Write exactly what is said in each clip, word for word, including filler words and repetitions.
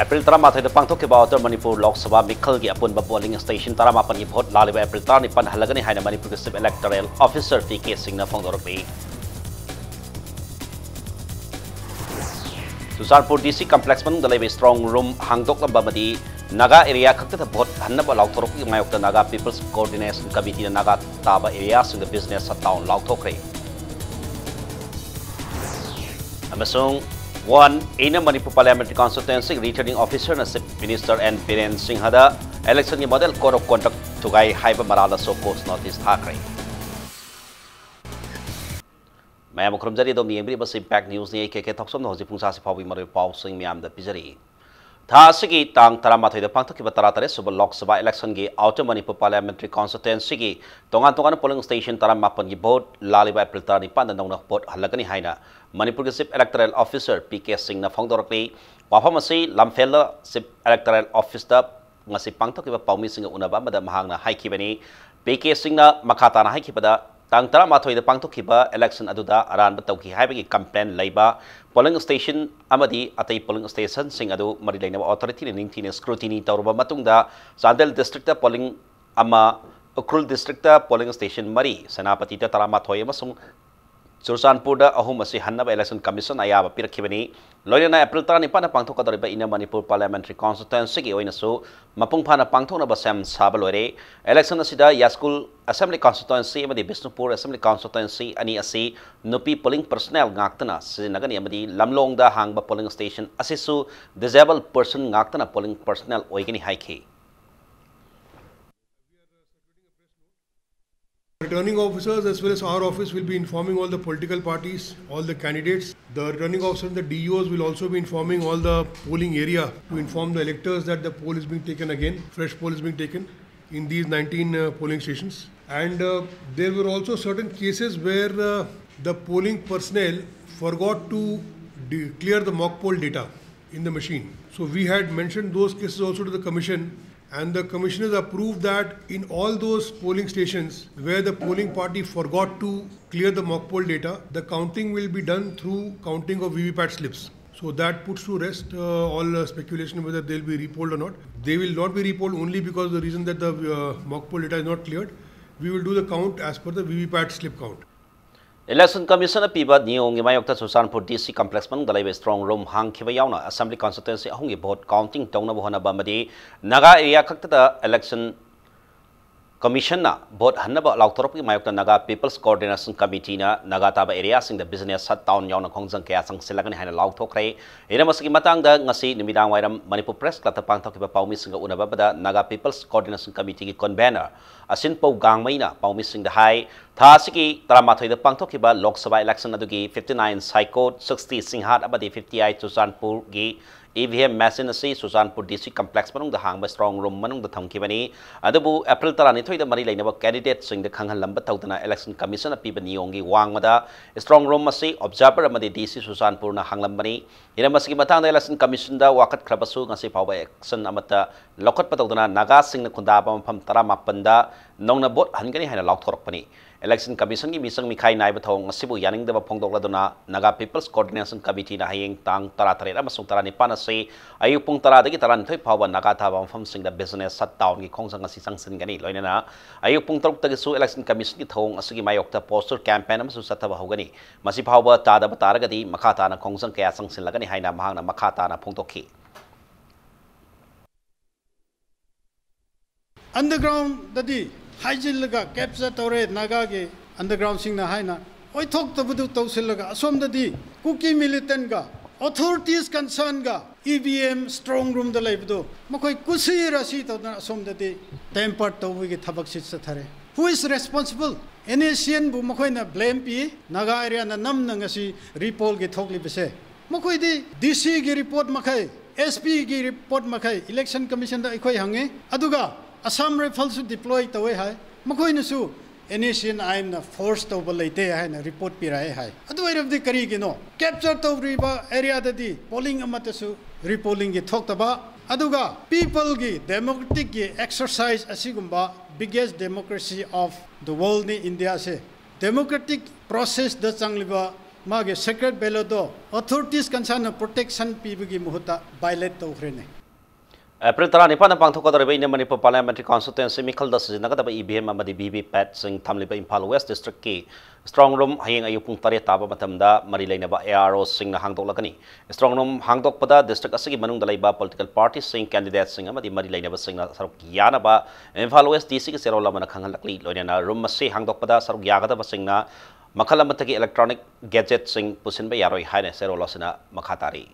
April ꯇꯔꯥꯃꯥꯊꯣꯏꯗ ꯄꯥꯡꯊꯣꯛꯈꯤꯕ outer Manipur Lok Sabha ꯃꯤꯈꯜꯒꯤ ꯑꯄꯨꯟꯕ ꯄꯣꯂꯤꯡ ꯁ꯭ꯇꯦꯁꯟ ꯇꯔꯥꯃꯥꯄꯟꯒꯤ ꯚꯣꯠ ꯂꯥꯛꯂꯤꯕ ꯑꯦꯄ꯭ꯔꯤꯜ ꯇꯔꯥꯅꯤꯄꯥꯟ ꯍꯜꯂꯒꯅꯤ ꯍꯥꯏꯅ ꯃꯅꯤꯄꯨꯔꯒꯤ chief electoral officer P K ꯁꯤꯡꯅ ꯐꯣꯡꯗꯣꯔꯛꯂꯤ꯫ ꯆꯨꯔꯆꯥꯟꯄꯨꯔ ꯗꯤ ꯁꯤ ꯀꯝꯄ꯭ꯂꯦꯛꯁ ꯃꯅꯨꯡꯗ ꯂꯩꯕ ꯏꯁꯇ꯭ꯔꯣꯡ ꯔꯨꯝ ꯍꯥꯡꯗꯣꯛꯂꯝꯕ ꯑꯃꯗꯤ ꯅꯥꯒꯥ ꯑꯦꯔꯤꯌꯥ ꯈꯛꯇꯗ ꯚꯣꯠ ꯍꯟꯅꯕ ꯂꯥꯎꯊꯣꯔꯛꯄꯒꯤ ꯃꯥꯌꯣꯛꯇ ꯅꯥꯒꯥ ꯄꯤꯄꯜꯁ ꯀꯣꯑꯣꯔꯗꯤꯅꯦꯁꯟ ꯀꯃꯤꯇꯤꯅ ꯅꯥꯒꯥ ꯇꯥꯕ ꯑꯦꯔꯤꯌꯥꯁꯤꯡꯗ ꯕꯤꯖꯤꯅꯦꯁ ꯁꯠꯗꯥꯎꯟ ꯂꯥꯎꯊꯣꯛꯈ꯭ꯔꯦ꯫ ꯑꯃꯁꯨꯡ ꯋꯥꯟ ꯑꯦꯅ ꯃꯅꯤꯄꯨꯔ ꯄꯥꯔꯂꯤꯌꯥꯃꯦꯟꯇꯔꯤ ꯀꯣꯟꯁꯇꯤꯇ꯭ꯋꯦꯟꯁꯤꯒꯤ ꯔꯤꯇꯔꯅꯤꯡ ꯑꯣꯐꯤꯁꯔꯅ ꯆꯤꯐ ꯃꯤꯅꯤꯁꯇꯔ ꯑꯦꯟ ꯕꯤꯔꯦꯟ ꯁꯤꯡꯍꯗ ꯏꯂꯦꯛꯁꯟꯒꯤ ꯃꯣꯗꯦꯜ ꯀꯣꯗ ꯑꯣꯐ ꯀꯣꯟꯗꯛ ꯊꯨꯒꯥꯏ ꯍꯥꯏꯕ ꯃꯔꯥꯜꯗ ꯁꯣ ꯀꯣꯖ ꯅꯣꯇꯤꯁ ꯊꯥꯈ꯭ꯔꯦ꯫ ꯃꯌꯥꯝ ꯈꯨꯔꯨꯝꯖꯔꯤ, ꯑꯗꯣꯝꯅ ꯌꯦꯡꯕꯤꯔꯤꯕꯁꯤ ꯏꯝꯄꯦꯛ ꯅ꯭ꯌꯨꯁꯅꯤ꯫ ꯑꯩ ꯀꯦ ꯀꯦ ꯊꯣꯛꯆꯣꯝꯅ ꯍꯧꯖꯤꯛ ꯄꯨꯡ ꯁꯥꯁꯤ ꯐꯥꯎꯕꯒꯤ ꯃꯔꯨꯑꯣꯏꯕ ꯄꯥꯎꯁꯤꯡ ꯃꯌꯥꯝꯗ ꯄꯤꯖꯔꯤ꯫ ꯊꯥ ꯑꯁꯤꯒꯤ ꯇꯥꯡ ꯇꯔꯥꯃꯥꯊꯣꯏꯗ ꯄꯥꯡꯊꯣꯛꯈꯤꯕ ꯇꯔꯥꯇꯔꯦꯠ ꯁꯨꯕ ꯂꯣꯛ ꯁꯚꯥ ꯏꯂꯦꯛꯁꯟꯒꯤ ꯑꯥꯎꯇꯔ ꯃꯅꯤꯄꯨꯔ ꯄꯥꯔꯂꯤꯌꯥꯃꯦꯟꯇꯔꯤ ꯀꯣꯟꯁꯇꯤꯇ꯭ꯋꯦꯟꯁꯤꯒꯤ ꯇꯣꯉꯥꯟ ꯇꯣꯉꯥꯟꯕ ꯄꯣꯂꯤꯡ ꯁ꯭ꯇꯦꯁꯟ ꯇꯔꯥꯃꯥꯄꯟꯒꯤ ꯚꯣꯠ ꯂꯥꯛꯂꯤꯕ ꯑꯦꯄ꯭ꯔꯤꯜ ꯇꯔꯥꯅꯤꯄꯥꯟꯗ ꯅꯧꯅ ꯚꯣꯠ ꯍꯜꯂꯒꯅꯤ ꯍꯥꯏꯅ ꯃꯅꯤꯄꯨꯔꯒꯤ chief electoral officer P K ꯁꯤꯡꯅ ꯐꯣꯡꯗꯣꯔꯛꯂꯤ꯫ ꯋꯥꯐꯝ ꯑꯁꯤ ꯂꯝꯐꯦꯜꯗ ꯆꯤꯐ ꯏꯂꯦꯛꯇꯣꯔꯦꯜ ꯑꯣꯐꯤꯁꯇ ꯉꯁꯤ ꯄꯥꯡꯊꯣꯛꯈꯤꯕ ꯄꯥꯎꯃꯤꯁꯤꯡꯒ ꯎꯅꯕ ꯑꯃꯗ ꯃꯍꯥꯛꯅ ꯍꯥꯏꯈꯤꯕꯅꯤ꯫ ꯄꯤ ꯀꯦ ꯁꯤꯡꯅ ꯃꯈꯥ ꯇꯥꯅ ꯍꯥꯏꯈꯤꯕꯗ, ꯇꯥꯡ ꯇꯔꯥꯃꯥꯊꯣꯏꯗ ꯄꯥꯡꯊꯣꯛꯈꯤꯕ ꯏꯂꯦꯛꯁꯟ ꯑꯗꯨꯗ ꯑꯔꯥꯟꯕ ꯇꯧꯈꯤ ꯍꯥꯏꯕꯒꯤ ꯀꯝꯄ꯭ꯂꯦꯟ ꯂꯩꯕ ꯄꯣꯂꯤꯡ ꯁ꯭ꯇꯦꯁꯟ ꯑꯃꯗꯤ ꯑꯇꯩ ꯄꯣꯂꯤꯡ ꯁ꯭ꯇꯦꯁꯟꯁꯤꯡ ꯑꯗꯨ ꯃꯔꯤ ꯂꯩꯅꯕ ꯑꯣꯊꯣꯔꯤꯇꯤꯅ ꯅꯤꯡꯊꯤꯅ ꯁ꯭ꯀ꯭ꯔꯨꯇꯤꯅꯤ ꯇꯧꯔꯕ ꯃꯇꯨꯡꯗ, ꯆꯥꯟꯗꯦꯜ ꯗꯤꯁꯇ꯭ꯔꯤꯛꯇ ꯄꯣꯂꯤꯡ ꯑꯃ, ꯎꯈ꯭ꯔꯨꯜ ꯗꯤꯁꯇ꯭ꯔꯤꯛꯇ ꯄꯣꯂꯤꯡ ꯁ꯭ꯇꯦꯁꯟ ꯃꯔꯤ, ꯁꯦꯅꯥꯄꯇꯤꯗ ꯇꯔꯥꯃꯥꯊꯣꯏ ꯑꯃꯁꯨꯡ ꯆꯨꯔꯆꯥꯟꯄꯨꯔꯗ ꯑꯍꯨꯝ ꯑꯁꯤ ꯍꯟꯅꯕ ꯏꯂꯦꯛꯁꯟ ꯀꯃꯤꯁꯟ ꯑꯌꯥꯕ ꯄꯤꯔꯛꯈꯤꯕꯅꯤ꯫ ꯂꯣꯏꯅꯅ ꯑꯦꯄ꯭ꯔꯤꯜ ꯇꯔꯥꯅꯤꯄꯥꯟꯗ ꯄꯥꯡꯊꯣꯛꯀꯗꯧꯔꯤꯕ ꯏꯟꯅ ꯃꯅꯤꯄꯨꯔ ꯄꯥꯔꯂꯤꯌꯥꯃꯦꯟꯇꯔꯤ ꯀꯣꯟꯁꯇꯤꯇ꯭ꯋꯦꯟꯁꯤꯒꯤ ꯑꯣꯏꯅꯁꯨ ꯃꯄꯨꯡ ꯐꯥꯅ ꯄꯥꯡꯊꯣꯛꯅꯕ ꯁꯦꯝ ꯁꯥꯕ ꯂꯣꯏꯔꯦ꯫ ꯏꯂꯦꯛꯁꯟ ꯑꯁꯤꯗ ꯌꯥꯏꯁ꯭ꯀꯨꯜ ꯑꯦꯁꯦꯝꯕ꯭ꯂꯤ ꯀꯣꯟꯁꯇꯤꯇ꯭ꯋꯦꯟꯁꯤ ꯑꯃꯗꯤ ꯕꯤꯁꯅꯨꯄꯨꯔ ꯑꯦꯁꯦꯝꯕ꯭ꯂꯤ ꯀꯣꯟꯁꯇꯤꯇ꯭ꯋꯦꯟꯁꯤ ꯑꯅꯤ ꯑꯁꯤ ꯅꯨꯄꯤ ꯄꯣꯂꯤꯡ ꯄꯔꯁꯅꯦꯜ ꯉꯥꯛꯇꯅ ꯁꯤꯖꯤꯟꯅꯒꯅꯤ ꯑꯃꯗꯤ ꯂꯝꯂꯣꯡꯗ ꯍꯥꯡꯕ ꯄꯣꯂꯤꯡ ꯁ꯭ꯇꯦꯁꯟ ꯑꯁꯤꯁꯨ ꯗꯤꯁꯦꯕꯜ ꯄꯔꯁꯟ ꯉꯥꯛꯇꯅ ꯄꯣꯂꯤꯡ ꯄꯔꯁꯅꯦꯜ ꯑꯣꯏꯒꯅꯤ ꯍꯥꯏꯈꯤ꯫ Returning officers as well as our office will be informing all the political parties, all the candidates. The returning officer and the D E Os will also be informing all the polling area to inform the electors that the poll is being taken again, fresh poll is being taken in these nineteen uh, polling stations. And uh, there were also certain cases where uh, the polling personnel forgot to de- clear the mock poll data in the machine. So we had mentioned those cases also to the commission, and the commissioners approved that in all those polling stations where the polling party forgot to clear the mock poll data, the counting will be done through counting of V V P A T slips. So that puts to rest uh, all uh, speculation whether they'll be repolled or not. They will not be repolled only because the reason that the uh, mock poll data is not cleared. We will do the count as per the V V P A T slip count. Election Commission ꯅ ꯄꯤꯕ ꯅꯤꯌꯣꯝꯒꯤ ꯃꯥꯌꯣꯛꯇ Churachandpur D C complex ꯃꯅꯨꯡꯗ ꯂꯩꯕ strong room ꯍꯥꯡꯈꯤꯕ ꯌꯥꯎꯅ assembly constituency ꯑꯍꯨꯝꯒꯤ vote counting ꯇꯧꯅꯕ ꯍꯣꯠꯅꯕ ꯑꯃꯗꯤ ꯅꯥꯒꯥ area ꯈꯛꯇꯗ election commission ꯅ vote ꯍꯟꯅꯕ ꯂꯥꯎꯊꯣꯔꯛꯄꯒꯤ ꯃꯥꯌꯣꯛꯇ Naga People's Coordination Committee ꯅ ꯅꯥꯒꯥ ꯇꯥꯕ area ꯁꯤꯡꯗ business shutdown ꯌꯥꯎꯅ ꯈꯣꯡꯖꯪ ꯀꯌꯥ ꯆꯪꯁꯤꯜꯂꯒꯅꯤ ꯍꯥꯏꯅ ꯂꯥꯎꯊꯣꯛꯈ꯭ꯔꯦ꯫ ꯍꯤꯔꯝ ꯑꯁꯤꯒꯤ ꯃꯇꯥꯡꯗ ꯉꯁꯤ ꯅꯨꯃꯤꯗꯥꯡ ꯋꯥꯏꯔꯝ ꯃꯅꯤꯄꯨꯔ Press Club ꯇ ꯄꯥꯡꯊꯣꯛꯈꯤꯕ ꯄꯥꯎꯃꯤꯁꯤꯡꯒ ꯎꯅꯕ ꯑꯃꯗ Naga People's Coordination Committee ꯒꯤ convener ꯑꯁꯤꯟꯄꯧ ꯒꯥꯡꯃꯩꯅ ꯄꯥꯎꯃꯤꯁꯤꯡꯗ ꯍꯥꯏ, ꯊꯥ ꯑꯁꯤꯒꯤ ꯇꯔꯥꯃꯥꯊꯣꯏꯗ ꯄꯥꯡꯊꯣꯛꯈꯤꯕ Lok Sabha election ꯑꯗꯨꯒꯤ fifty nine Saikot, sixty Singhat ꯑꯃꯗꯤ fifty eight ꯆꯨꯔꯆꯥꯟꯄꯨꯔꯒꯤ E V M machine ꯑꯁꯤ ꯆꯨꯔꯆꯥꯟꯄꯨꯔ D C complex ꯃꯅꯨꯡꯗ ꯍꯥꯡꯕ strong room ꯃꯅꯨꯡꯗ ꯊꯝꯈꯤꯕꯅꯤ꯫ ꯑꯗꯨꯕꯨ April ꯇꯔꯥꯅꯤꯊꯣꯏꯗ ꯃꯔꯤ ꯂꯩꯅꯕ candidate ꯁꯤꯡꯗ ꯈꯪꯍꯜꯂꯝꯕ ꯇꯧꯗꯅ election commission ꯅ ꯄꯤꯕ ꯅꯤꯌꯣꯝꯒꯤ ꯋꯥꯡꯃꯗ strong room ꯑꯁꯤ observer ꯑꯃꯗꯤ D C ꯆꯨꯔꯆꯥꯟꯄꯨꯔꯅ ꯍꯥꯡꯂꯝꯕꯅꯤ꯫ ꯍꯤꯔꯝ ꯑꯁꯤꯒꯤ ꯃꯇꯥꯡꯗ election commission ꯗ ꯋꯥꯀꯠꯈ꯭ꯔꯕꯁꯨ ꯉꯁꯤ ꯐꯥꯎꯕ action ꯑꯃꯠꯇ ꯂꯧꯈꯠꯄ ꯇꯧꯗꯅ ꯅꯥꯒꯥꯁꯤꯡꯅ ꯈꯨꯟꯗꯥꯕ ꯃꯐꯝ ꯇꯔꯥꯃꯥꯄꯟꯗ ꯅꯧꯅ vote ꯍꯟꯒꯅꯤ ꯍꯥꯏꯅ ꯂꯥꯎꯊꯣꯔꯛꯄꯅꯤ꯫ Election commission ꯒꯤ ꯃꯤꯆꯪ ꯃꯤꯈꯥꯏ ꯅꯥꯏꯕ ꯊꯧꯑꯣꯡ ꯑꯁꯤꯕꯨ ꯌꯥꯅꯤꯡꯗꯕ ꯐꯣꯡꯗꯣꯛꯂꯗꯨꯅ Naga People's Coordination Committee ꯅ ꯍꯌꯦꯡ ꯇꯥꯡ ꯇꯔꯥꯇꯔꯦꯠ ꯑꯃꯁꯨꯡ ꯇꯔꯥꯅꯤꯄꯥꯟ ꯑꯁꯤ ꯑꯌꯨꯛ ꯄꯨꯡ ꯇꯔꯥꯗꯒꯤ ꯇꯔꯥꯅꯤꯊꯣꯏ ꯐꯥꯎꯕ ꯅꯥꯒꯥ ꯇꯥꯕ ꯃꯐꯝꯁꯤꯡꯗ business shutdown ꯒꯤ ꯈꯣꯡꯖꯪ ꯑꯁꯤ ꯆꯪꯁꯤꯟꯒꯅꯤ꯫ ꯂꯣꯏꯅꯅ ꯑꯌꯨꯛ ꯄꯨꯡ ꯇꯔꯨꯛꯇꯒꯤꯁꯨ election commission ꯒꯤ ꯊꯧꯑꯣꯡ ꯑꯁꯤꯒꯤ ꯃꯥꯌꯣꯛꯇ poster campaign ꯑꯃꯁꯨ ꯆꯠꯊꯕ ꯍꯧꯒꯅꯤ꯫ ꯃꯁꯤ ꯐꯥꯎꯕ ꯇꯥꯗꯕ ꯇꯥꯔꯒꯗꯤ ꯃꯈꯥ ꯇꯥꯅ ꯈꯣꯡꯖꯪ ꯀꯌꯥ ꯆꯪꯁꯤꯜꯂꯒꯅꯤ ꯍꯥꯏꯅ ꯃꯍꯥꯛꯅ ꯃꯈꯥ ꯇꯥꯅ ꯐꯣꯡꯗꯣꯛꯈꯤ꯫ Underground ꯗꯗꯤ ꯍꯥꯏꯖꯤꯜꯂꯒ capture ꯇꯧꯔꯦ꯫ ꯅꯥꯒꯥꯒꯤ underground ꯁꯤꯡꯅ ꯍꯥꯏꯅ ꯑꯣꯏꯊꯣꯛꯇꯕꯗꯨ ꯇꯧꯁꯤꯜꯂꯒ ꯑꯁꯣꯝꯗꯗꯤ ꯀꯨꯀꯤ militant ꯒ authorities concern ꯒ E V M strong room ꯗ ꯂꯩꯕꯗꯨ ꯃꯈꯣꯏ ꯀꯨꯁꯤ ꯔꯥꯁꯤ ꯇꯧꯗꯅ ꯑꯁꯣꯝꯗꯗꯤ tamper ꯇꯧꯕꯒꯤ ꯊꯕꯛꯁꯤ ꯆꯠꯊꯔꯦ꯫ Who is responsible? NSCN ꯕꯨ ꯃꯈꯣꯏꯅ blame ꯄꯤ꯫ ꯅꯥꯒꯥ area ꯅ ꯅꯝꯅ ꯉꯁꯤ repoll ꯒꯤ ꯊꯣꯛꯂꯤꯕꯁꯦ ꯃꯈꯣꯏꯗꯤ DC ꯒꯤ report ꯃꯈꯩ, SP ꯒꯤ report ꯃꯈꯩ election commission ꯗ ꯑꯩꯈꯣꯏ ꯍꯪꯉꯤ꯫ ꯑꯗꯨꯒ Assam Rifles ꯁꯨ deploy ꯇꯧꯋꯦ ꯍꯥꯏ꯫ ꯃꯈꯣꯏꯅꯁꯨ NSCN IM ꯅ force ꯇꯧꯕ ꯂꯩꯇꯦ ꯍꯥꯏꯅ report ꯄꯤꯔꯛꯑꯦ ꯍꯥꯏ꯫ ꯑꯗꯨ ꯑꯣꯏꯔꯕꯗꯤ ꯀꯔꯤꯒꯤꯅꯣ capture ꯇꯧꯔꯤꯕ area ꯗꯗꯤ polling ꯑꯃꯠꯇꯁꯨ repolling ꯒꯤ ꯊꯣꯛꯇꯕ, ꯑꯗꯨꯒ people ꯒꯤ democratic ꯒꯤ exercise ꯑꯁꯤꯒꯨꯝꯕ biggest democracy of the world ꯅꯤ ꯏꯟꯗꯤꯌꯥꯁꯦ꯫ Democratic process ꯗ ꯆꯪꯂꯤꯕ ꯃꯥꯒꯤ secret ballotꯗꯣ authorities concernꯅ protection ꯄꯤꯕꯒꯤ ꯃꯍꯨꯠꯇ violate ꯇꯧꯈ꯭ꯔꯦꯅꯦ꯫ ꯑꯦꯄ꯭ꯔꯤꯜ ꯇꯔꯥꯅꯤꯄꯥꯟꯗ ꯄꯥꯡꯊꯣꯛꯀꯗꯧꯔꯤꯕ ꯏꯟꯅꯔ ꯃꯅꯤꯄꯨꯔ ꯄꯥꯔꯂꯤꯌꯥꯃꯦꯟꯇꯔꯤ ꯀꯣꯟꯁꯇꯤꯇ꯭ꯋꯦꯟꯁꯤ ꯃꯤꯈꯜꯗ ꯁꯤꯖꯤꯟꯅꯒꯗꯕ ꯏ ꯚꯤ ꯑꯦꯝ ꯑꯃꯗꯤ ꯚꯤ ꯚꯤ ꯄꯦꯠꯁꯤꯡ ꯊꯝꯂꯤꯕ ꯏꯝꯐꯥꯜ ꯋꯦꯁ ꯗꯤꯁꯇ꯭ꯔꯤꯛꯀꯤ ꯏꯁꯇ꯭ꯔꯣꯡ ꯔꯨꯝ ꯍꯌꯦꯡ ꯑꯌꯨꯛ ꯄꯨꯡ ꯇꯔꯦꯠ ꯇꯥꯕ ꯃꯇꯝꯗ ꯃꯔꯤ ꯂꯩꯅꯕ ꯑꯦ ꯑꯥꯔ ꯑꯣꯁꯤꯡꯅ ꯍꯥꯡꯗꯣꯛꯂꯒꯅꯤ꯫ ꯏꯁꯇ꯭ꯔꯣꯡ ꯔꯨꯝ ꯍꯥꯡꯗꯣꯛꯄꯗ ꯗꯤꯁꯇ꯭ꯔꯤꯛ ꯑꯁꯤꯒꯤ ꯃꯅꯨꯡꯗ ꯂꯩꯕ ꯄꯣꯂꯤꯇꯤꯀꯦꯜ ꯄꯥꯔꯇꯤꯁꯤꯡ, ꯀꯦꯟꯗꯤꯗꯦꯠꯁꯤꯡ ꯑꯃꯗꯤ ꯃꯔꯤ ꯂꯩꯅꯕꯁꯤꯡꯅ ꯁꯔꯨꯛ ꯌꯥꯅꯕ ꯏꯝꯐꯥꯜ ꯋꯦꯁ ꯗꯤ ꯁꯤꯒꯤ ꯆꯦꯔꯣꯜ ꯑꯃꯅ ꯈꯪꯍꯜꯂꯛꯂꯤ꯫ ꯂꯣꯏꯅꯅ ꯔꯨꯝ ꯑꯁꯤ ꯍꯥꯡꯗꯣꯛꯄꯗ ꯁꯔꯨꯛ ꯌꯥꯒꯗꯕꯁꯤꯡꯅ ꯃꯈꯜ ꯑꯃꯠꯇꯒꯤ ꯏꯂꯦꯛꯇ꯭ꯔꯣꯅꯤꯛ ꯒꯦꯖꯦꯠꯁꯤꯡ ꯄꯨꯁꯤꯟꯕ ꯌꯥꯔꯣꯏ ꯍꯥꯏꯅ ꯆꯦꯔꯣꯜ ꯑꯁꯤꯅ ꯃꯈꯥ ꯇꯥꯔꯤ꯫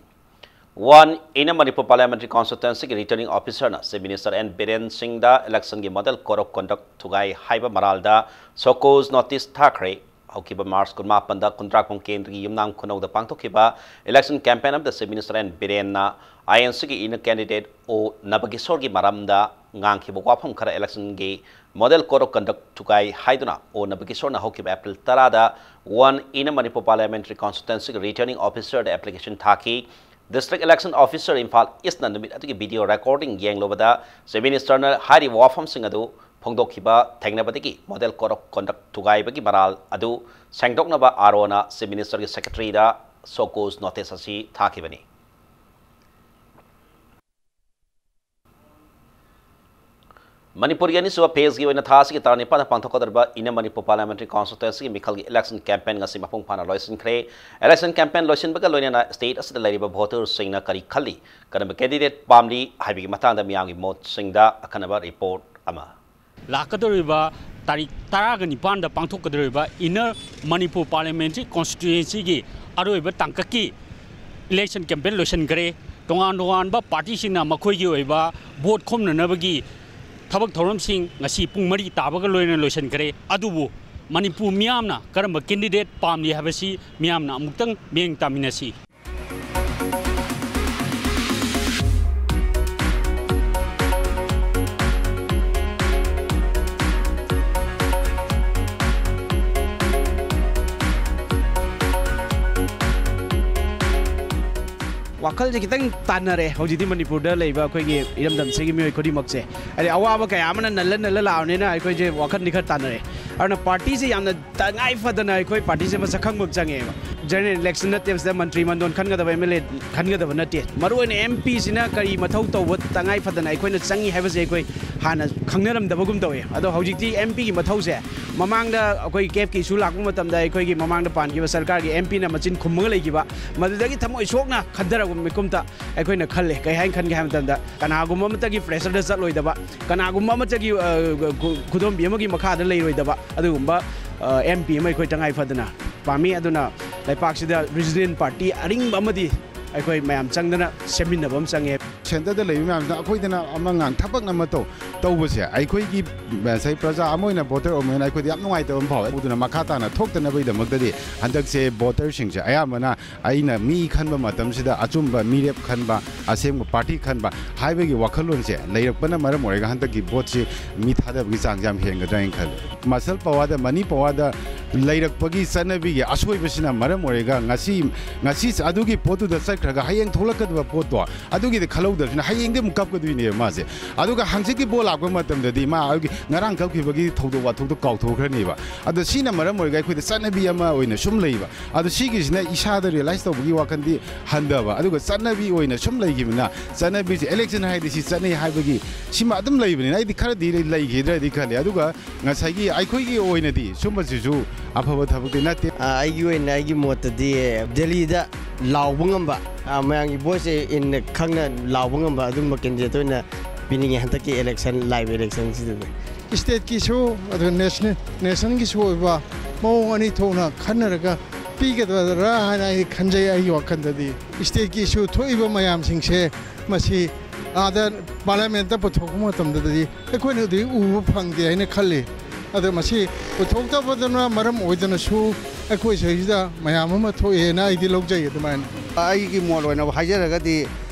One, Inner Manipur Parliamentary Constituencyꯒꯤ ꯔꯤꯇꯔꯅꯤꯡ ꯑꯣꯐꯤꯁꯔꯅ ꯆꯤꯐ ꯃꯤꯅꯤꯁꯇꯔ ꯑꯦꯟ ꯕꯤꯔꯦꯟ ꯁꯤꯡꯗ ꯏꯂꯦꯛꯁꯟꯒꯤ ꯃꯣꯗꯦꯜ ꯀꯣꯗ ꯑꯣꯐ ꯀꯟꯗꯛ ꯊꯨꯒꯥꯏ ꯍꯥꯏꯕ ꯃꯔꯥꯜꯗ ꯁꯣꯀꯣꯖ ꯅꯣꯇꯤꯁ ꯊꯥꯈ꯭ꯔꯦ꯫ ꯍꯧꯈꯤꯕ ꯃꯥꯔꯆ ꯀꯨꯟꯃꯥꯄꯟꯗ ꯀꯨꯟꯗ꯭ꯔꯥꯛꯄꯝ ꯀꯦꯟꯗ꯭ꯔꯒꯤ ꯌꯨꯝꯅꯥꯝ ꯈꯨꯅꯧꯗ ꯄꯥꯡꯊꯣꯛꯈꯤꯕ ꯏꯂꯦꯛꯁꯟ ꯀꯦꯝꯄꯦꯟ ꯑꯃꯗ ꯆꯤꯐ ꯃꯤꯅꯤꯁꯇꯔ ꯑꯦꯟ ꯕꯤꯔꯦꯟꯅ ꯑꯥꯏ ꯑꯦꯟ ꯁꯤꯒꯤ ꯏꯟꯅꯔ ꯀꯦꯟꯗꯤꯗꯦꯠ ꯑꯣ ꯅꯕꯀꯤꯁꯣꯔꯒꯤ ꯃꯔꯝꯗ ꯉꯥꯡꯈꯤꯕ ꯋꯥꯐꯝ ꯈꯔ ꯏꯂꯦꯛꯁꯟꯒꯤ ꯃꯣꯗꯦꯜ ꯀꯣꯗ ꯑꯣꯐ ꯀꯟꯗꯛ ꯊꯨꯒꯥꯏ ꯍꯥꯏꯗꯨꯅ ꯑꯣ ꯅꯕꯀꯤꯁꯣꯔꯅ ꯍꯧꯈꯤꯕ ꯑꯦꯄ꯭ꯔꯤꯜ ꯇꯔꯥꯗ One, Inner Manipur Parliamentary Constituencyꯒꯤ ꯔꯤꯇꯔꯅꯤꯡ ꯑꯣꯐꯤꯁꯔꯗ ꯑꯦꯄ꯭ꯂꯤꯀꯦꯁꯟ ꯊꯥꯈꯤ꯫ ꯗꯤꯁꯇ꯭ꯔꯤꯛ ꯏꯂꯦꯛꯁꯟ ꯑꯣꯐꯤꯁꯔ ꯏꯝꯐꯥꯜ ꯏꯁꯅ ꯅꯨꯃꯤꯠ ꯑꯗꯨꯒꯤ ꯚꯤꯗꯤꯑꯣ ꯔꯦꯀꯣꯔꯗꯤꯡ ꯌꯦꯡꯂꯨꯕꯗ ꯆꯤꯐ ꯃꯤꯅꯤꯁꯇꯔꯅ ꯍꯥꯏꯔꯤꯕ ꯋꯥꯐꯝꯁꯤꯡ ꯑꯗꯨ ꯐꯣꯡꯗꯣꯛꯈꯤꯕ ꯊꯦꯡꯅꯕꯗꯒꯤ ꯃꯣꯗꯦꯜ ꯀꯣꯗ ꯑꯣꯐ ꯀꯟꯗꯛ ꯊꯨꯒꯥꯏꯕꯒꯤ ꯃꯔꯥꯜ ꯑꯗꯨ ꯁꯦꯡꯗꯣꯛꯅꯕ ꯑꯥꯔ ꯑꯣꯅ ꯆꯤꯐ ꯃꯤꯅꯤꯁꯇꯔꯒꯤ ꯁꯦꯀ꯭ꯔꯦꯇꯔꯤꯗ ꯁꯣꯀꯣꯖ ꯅꯣꯇꯤꯁ ꯑꯁꯤ ꯊꯥꯈꯤꯕꯅꯤ꯫ ꯃꯅꯤꯄꯨꯔꯒꯤ ꯑꯅꯤꯁꯨꯕ ꯐꯦꯖꯒꯤ ꯑꯣꯏꯅ ꯊꯥ ꯑꯁꯤꯒꯤ ꯇꯔꯥꯅꯤꯄꯥꯟꯗ ꯄꯥꯡꯊꯣꯛꯀꯗꯧꯔꯤꯕ ꯏꯟꯅꯔ ꯃꯅꯤꯄꯨꯔ ꯄꯥꯔꯂꯤꯌꯥꯃꯦꯟꯇꯔꯤ ꯀꯣꯟꯁꯇꯤꯇ꯭ꯋꯦꯟꯁꯤꯒꯤ ꯃꯤꯈꯜꯒꯤ ꯏꯂꯦꯛꯁꯟ ꯀꯦꯝꯄꯦꯟ ꯉꯁꯤ ꯃꯄꯨꯡ ꯐꯥꯅ ꯂꯣꯏꯁꯤꯟꯈ꯭ꯔꯦ꯫ ꯏꯂꯦꯛꯁꯟ ꯀꯦꯝꯄꯦꯟ ꯂꯣꯏꯁꯤꯟꯕꯒ ꯂꯣꯏꯅꯅ ꯁ꯭ꯇꯦꯠ ꯑꯁꯤꯗ ꯂꯩꯔꯤꯕ ꯚꯣꯇꯔꯁꯤꯡꯅ ꯀꯔꯤ ꯈꯜꯂꯤ, ꯀꯔꯝꯕ ꯀꯦꯟꯗꯤꯗꯦꯠ ꯄꯥꯝꯂꯤ ꯍꯥꯏꯕꯒꯤ ꯃꯇꯥꯡꯗ ꯃꯤꯌꯥꯝꯒꯤ ꯃꯣꯠꯁꯤꯡꯗ ꯑꯈꯟꯅꯕ ꯔꯤꯄꯣꯔꯠ ꯑꯃ꯫ ꯂꯥꯛꯀꯗꯧꯔꯤꯕ ꯇꯥꯔꯤꯛ ꯇꯔꯥꯒ ꯅꯤꯄꯥꯟꯗ ꯄꯥꯡꯊꯣꯛꯀꯗꯧꯔꯤꯕ ꯏꯟꯅꯔ ꯃꯅꯤꯄꯨꯔ ꯄꯥꯔꯂꯤꯌꯥꯃꯦꯟꯇꯔꯤ ꯀꯣꯟꯁꯇꯤꯇ꯭ꯋꯦꯟꯁꯤꯒꯤ ꯑꯔꯣꯏꯕ ꯇꯥꯡꯀꯛꯀꯤ ꯏꯂꯦꯛꯁꯟ ꯀꯦꯝꯄꯦꯟ ꯂꯣꯏꯁꯤꯟꯈ꯭ꯔꯦ꯫ ꯇꯣꯉꯥꯟ ꯇꯣꯉꯥꯟꯕ ꯄꯥꯔꯇꯤꯁꯤꯡꯅ ꯃꯈꯣꯏꯒꯤ ꯑꯣꯏꯕ ꯚꯣꯠ ꯈꯣꯝꯅꯅꯕꯒꯤ ꯊꯕꯛ ꯊꯧꯔꯝꯁꯤꯡ ꯉꯁꯤ ꯄꯨꯡ ꯃꯔꯤ ꯇꯥꯕꯒ ꯂꯣꯏꯅꯅ ꯂꯣꯏꯁꯤꯟꯈ꯭ꯔꯦ꯫ ꯑꯗꯨꯕꯨ ꯃꯅꯤꯄꯨꯔ ꯃꯤꯌꯥꯝꯅ ꯀꯔꯝꯕ ꯀꯦꯟꯗꯤꯗꯦꯠ ꯄꯥꯝꯂꯤ ꯍꯥꯏꯕꯁꯤ ꯃꯤꯌꯥꯝꯅ ꯑꯃꯨꯛꯇꯪ ꯃꯤꯠꯌꯦꯡ ꯇꯥꯃꯤꯟꯅꯁꯤ꯫ ꯋꯥꯈꯜꯁꯦ ꯈꯤꯇꯪ ꯇꯥꯟꯅꯔꯦ꯫ ꯍꯧꯖꯤꯛꯇꯤ ꯃꯅꯤꯄꯨꯔꯗ ꯂꯩꯕ ꯑꯩꯈꯣꯏꯒꯤ ꯏꯔꯝꯗꯝꯁꯤꯒꯤ ꯃꯤꯑꯣꯏ ꯈꯨꯗꯤꯡꯃꯛꯁꯦ, ꯍꯥꯏꯗꯤ, ꯑꯋꯥꯕ ꯀꯌꯥ ꯑꯃꯅ ꯅꯜꯂ ꯅꯜꯂ ꯂꯥꯛꯑꯕꯅꯤꯅ ꯑꯩꯈꯣꯏꯁꯦ ꯋꯥꯈꯜꯗꯤ ꯈꯔ ꯇꯥꯟꯅꯔꯦ꯫ ꯑꯗꯨꯅ ꯄꯥꯔꯇꯤꯁꯦ ꯌꯥꯝꯅ ꯇꯉꯥꯏ ꯐꯗꯅ ꯑꯩꯈꯣꯏ ꯄꯥꯔꯇꯤꯁꯦ ꯃꯁꯛ ꯈꯪꯕ ꯑꯃ ꯆꯪꯉꯦꯕ꯫ ꯖꯦꯅꯔꯦꯜ ꯏꯂꯦꯛꯁꯟ ꯅꯠꯇꯦ, ꯁꯤꯗ ꯃꯟꯇ꯭ꯔꯤ ꯃꯟꯗꯣꯟ ꯈꯟꯒꯗꯕ, ꯑꯦꯝ ꯑꯦꯜ ꯑꯦ ꯈꯟꯒꯗꯕ ꯅꯠꯇꯦ꯫ ꯃꯔꯨꯑꯣꯏꯅ ꯑꯦꯝ ꯄꯤꯁꯤꯅ ꯀꯔꯤ ꯃꯊꯧ ꯇꯧꯕ ꯇꯉꯥꯏ ꯐꯗꯅ ꯑꯩꯈꯣꯏꯅ ꯆꯪꯉꯤ ꯍꯥꯏꯕꯁꯦ ꯑꯩꯈꯣꯏ ꯍꯥꯟꯅ ꯈꯪꯅꯔꯝꯗꯕꯒꯨꯝ ꯇꯧꯋꯦ꯫ ꯑꯗꯣ ꯍꯧꯖꯤꯛꯇꯤ ꯑꯦꯝ ꯄꯤꯒꯤ ꯃꯊꯧꯁꯦ, ꯃꯃꯥꯡꯗ ꯑꯩꯈꯣꯏ ꯀꯦꯞꯀꯤ ꯏꯁꯨ ꯂꯥꯛꯄ ꯃꯇꯝꯗ ꯑꯩꯈꯣꯏꯒꯤ ꯃꯃꯥꯡꯗ ꯄꯥꯟꯈꯤꯕ ꯁꯔꯀꯥꯔꯒꯤ ꯑꯦꯝ ꯄꯤꯅ ꯃꯆꯤꯟ ꯈꯨꯝꯃꯒ ꯂꯩꯈꯤꯕ, ꯃꯗꯨꯗꯒꯤ ꯊꯃꯣꯏ ꯁꯣꯛꯅ ꯈꯟꯊꯔꯛꯄ ꯃꯤꯀꯨꯝꯇ ꯑꯩꯈꯣꯏꯅ ꯈꯜꯂꯦ꯫ ꯀꯩ ꯍꯥꯏꯅ ꯈꯟꯒꯦ ꯍꯥꯏꯕ ꯃꯇꯝꯗ, ꯀꯅꯥꯒꯨꯝꯕ ꯑꯃꯠꯇꯒꯤ ꯄ꯭ꯔꯦꯁꯔꯗ ꯆꯠꯂꯣꯏꯗꯕ, ꯀꯅꯥꯒꯨꯝꯕ ꯑꯃꯠꯇꯒꯤ, ꯑ, ꯈꯨ-, ꯈꯨꯗꯣꯝꯕꯤ ꯑꯃꯒꯤ ꯃꯈꯥꯗ ꯂꯩꯔꯣꯏꯗꯕ ꯑꯗꯨꯒꯨꯝꯕ, ꯑ, ꯑꯦꯝ ꯄꯤ ꯑꯃ ꯑꯩꯈꯣꯏ ꯇꯉꯥꯏ ꯐꯗꯅ ꯄꯥꯝꯃꯤ꯫ ꯑꯗꯨꯅ ꯂꯩꯄꯥꯛꯁꯤꯗ ꯔꯤꯖꯅꯦꯜ ꯄꯥꯔꯇꯤ ꯑꯔꯤꯡꯕ ꯑꯃꯗꯤ ꯑꯩꯈꯣꯏ ꯃꯌꯥꯝ ꯆꯪꯗꯅ ꯁꯦꯝꯃꯤꯟꯅꯕ ꯑꯃ ꯆꯪꯉꯦ꯫ ꯁꯦꯟꯇꯔꯗ ꯂꯩꯕ ꯃꯌꯥꯝꯁꯤꯅ ꯑꯩꯈꯣꯏꯗꯅ ꯑꯃ ꯉꯥꯡ ꯊꯕꯛꯅ ꯑꯃ ꯇꯧ ꯇꯧꯕꯁꯦ, ꯑꯩꯈꯣꯏꯒꯤ ꯉꯁꯥꯏ ꯄ꯭ꯔꯖꯥ ꯑꯃ ꯑꯣꯏꯅ, ꯚꯣꯇꯔ ꯑꯃ ꯑꯣꯏꯅ ꯑꯩꯈꯣꯏꯗ ꯌꯥꯝ ꯅꯨꯡꯉꯥꯏꯇꯕ ꯑꯃ ꯐꯥꯎꯋꯦ꯫ ꯑꯗꯨꯅ ꯃꯈꯥ ꯇꯥꯅ ꯊꯣꯛꯇꯅꯕꯒꯤꯗꯃꯛꯇꯗꯤ ꯍꯟꯗꯛꯁꯦ ꯚꯣꯇꯔꯁꯤꯡꯁꯦ ꯑꯌꯥꯝꯕꯅ ꯑꯩꯅ ꯃꯤ ꯈꯟꯕ ꯃꯇꯝꯁꯤꯗ ꯑꯆꯨꯝꯕ ꯃꯤꯔꯦꯞ ꯈꯟꯕ, ꯑꯁꯦꯡꯕ ꯄꯥꯔꯇꯤ ꯈꯟꯕ ꯍꯥꯏꯕꯒꯤ ꯋꯥꯈꯜꯂꯣꯟꯁꯦ ꯂꯩꯔꯛꯄꯅ ꯃꯔꯝ ꯑꯣꯏꯔꯒ ꯍꯟꯗꯛꯀꯤ ꯚꯣꯠꯁꯤ ꯃꯤ ꯊꯥꯗꯕꯒꯤ ꯆꯥꯡꯁꯦ ꯌꯥꯝ ꯍꯦꯟꯒꯗ꯭ꯔꯥ ꯍꯥꯏꯅ ꯈꯜꯂꯤ꯫ ꯃꯁꯜ ꯄꯋꯥꯗ, ꯃꯅꯤ ꯄꯋꯥꯗ ꯂꯩꯔꯛꯄꯒꯤ ꯆꯠꯅꯕꯤꯒꯤ ꯑꯁꯣꯏꯕꯁꯤꯅ ꯃꯔꯝ ꯑꯣꯏꯔꯒ ꯉꯁꯤ, ꯉꯁꯤ ꯑꯗꯨꯒꯤ ꯄꯣꯠꯇꯨꯗ ꯆꯠꯈ꯭ꯔꯒ ꯍꯌꯦꯡ ꯊꯣꯛꯂꯛꯀꯗꯕ ꯄꯣꯠꯇꯣ ꯑꯗꯨꯒꯤꯗꯤ ꯈꯜꯍꯧꯗꯕꯁꯤꯅ ꯍꯌꯦꯡꯗꯤ ꯑꯃꯨꯛ ꯀꯞꯀꯗꯣꯏꯅꯦꯕ ꯃꯥꯁꯦ꯫ ꯑꯗꯨꯒ ꯍꯪꯆꯤꯠꯀꯤ ꯕꯣꯜ ꯂꯥꯛꯄ ꯃꯇꯝꯗꯗꯤ ꯃꯥ ꯑꯩꯒꯤ ꯉꯔꯥꯡ ꯀꯞꯈꯤꯕꯒꯤ ꯊꯧꯗꯣꯛ ꯋꯥꯊꯣꯛꯇꯣ ꯀꯥꯎꯊꯣꯛꯈ꯭ꯔꯅꯦꯕ꯫ ꯑꯗꯣ ꯁꯤꯅ ꯃꯔꯝ ꯑꯣꯏꯔꯒ ꯑꯩꯈꯣꯏꯗ ꯆꯠꯅꯕꯤ ꯑꯃ ꯑꯣꯏꯅ ꯁꯨꯝ ꯂꯩꯕ꯫ ꯑꯗꯣ ꯁꯤꯒꯤꯁꯤꯅ ꯏꯁꯥꯗ ꯔꯤꯌꯦꯂꯥꯏꯁ ꯇꯧꯕꯒꯤ ꯋꯥꯈꯜꯗꯤ ꯍꯟꯊꯕ, ꯑꯗꯨꯒ ꯆꯠꯅꯕꯤ ꯑꯣꯏꯅ ꯁꯨꯝ ꯂꯩꯈꯤꯕꯅ ꯆꯠꯅꯕꯤꯁꯦ, ꯏꯂꯦꯛꯁꯟ ꯍꯥꯏꯗꯤ ꯁꯤ ꯆꯠꯅꯩ ꯍꯥꯏꯕꯒꯤ ꯁꯤꯃ ꯑꯗꯨꯝ ꯂꯩꯕꯅꯤꯅ ꯑꯩꯗꯤ ꯈꯔꯗꯤ ꯂꯩ-, ꯂꯩꯈꯤꯗ꯭ꯔꯗꯤ ꯈꯜꯂꯤ꯫ ꯑꯗꯨꯒ ꯉꯁꯥꯏꯒꯤ ꯑꯩꯈꯣꯏꯒꯤ ꯑꯣꯏꯅꯗꯤ ꯁꯨꯝꯕꯁꯤꯁꯨ ꯑꯐꯕ ꯊꯕꯛꯇꯤ ꯅꯠꯇꯦ꯫ ꯑ, ꯑꯩꯒꯤ ꯑꯣꯏꯅ, ꯑꯩꯒꯤ ꯃꯣꯠꯇꯗꯤ ꯗꯦꯜꯂꯤꯗ ꯂꯥꯎꯕ ꯉꯝꯕ, ꯑ, ꯃꯌꯥꯝꯒꯤ ꯚꯣꯏꯁꯁꯦ ꯏꯟ ꯈꯪꯅ ꯂꯥꯎꯕ ꯉꯝꯕ ꯑꯗꯨꯝꯕ ꯀꯦꯟꯗꯤꯗꯦꯠ ꯑꯣꯏꯅ ꯄꯤꯅꯤꯡꯉꯤ ꯍꯟꯗꯛꯀꯤ ꯏꯂꯦꯛꯁꯟ, ꯂꯥꯛꯏꯕ ꯏꯂꯦꯛꯁꯟꯁꯤꯗꯗꯤ꯫ ꯏꯁꯇꯦꯠꯀꯤꯁꯨ ꯑꯗꯨꯒ ꯅꯦꯁꯅꯦꯜ, ꯅꯦꯁꯟꯒꯤꯁꯨ ꯑꯣꯏꯕ ꯃꯑꯣꯡ ꯑꯅꯤ ꯊꯣꯛꯅ ꯈꯟꯅꯔꯒ ꯄꯤꯒꯗ꯭ꯔꯥ ꯍꯥꯏꯅ ꯑꯩ ꯈꯟꯖꯩ꯫ ꯑꯩꯒꯤ ꯋꯥꯈꯜꯗꯗꯤ ꯏꯁꯇꯦꯠꯀꯤ ꯏꯁꯨ ꯊꯣꯛꯏꯕ ꯃꯌꯥꯝꯁꯤꯡꯁꯦ ꯃꯁꯤ ꯑꯥꯗ ꯄꯥꯔꯂꯤꯌꯥꯃꯦꯟꯇ ꯄꯨꯊꯣꯛꯄ ꯃꯇꯝꯗꯗꯤ ꯑꯩꯈꯣꯏꯅꯗꯤ ꯎꯕ ꯐꯪꯗꯦ ꯍꯥꯏꯅ ꯈꯜꯂꯤ꯫ ꯑꯗꯣ ꯃꯁꯤ ꯄꯨꯊꯣꯛꯇꯕꯗꯨꯅ ꯃꯔꯝ ꯑꯣꯏꯗꯅꯁꯨ ꯑꯩꯈꯣꯏ ꯁꯤꯗꯩꯁꯤꯗ ꯃꯌꯥꯝ ꯑꯃ ꯊꯣꯛꯑꯦꯅ ꯑꯩꯗꯤ ꯂꯧꯖꯩ ꯑꯗꯨꯃꯥꯏꯅ꯫ ꯑꯩꯒꯤ ꯃꯣꯠ ꯑꯣꯏꯅ ꯍꯥꯏꯖꯔꯒꯗꯤ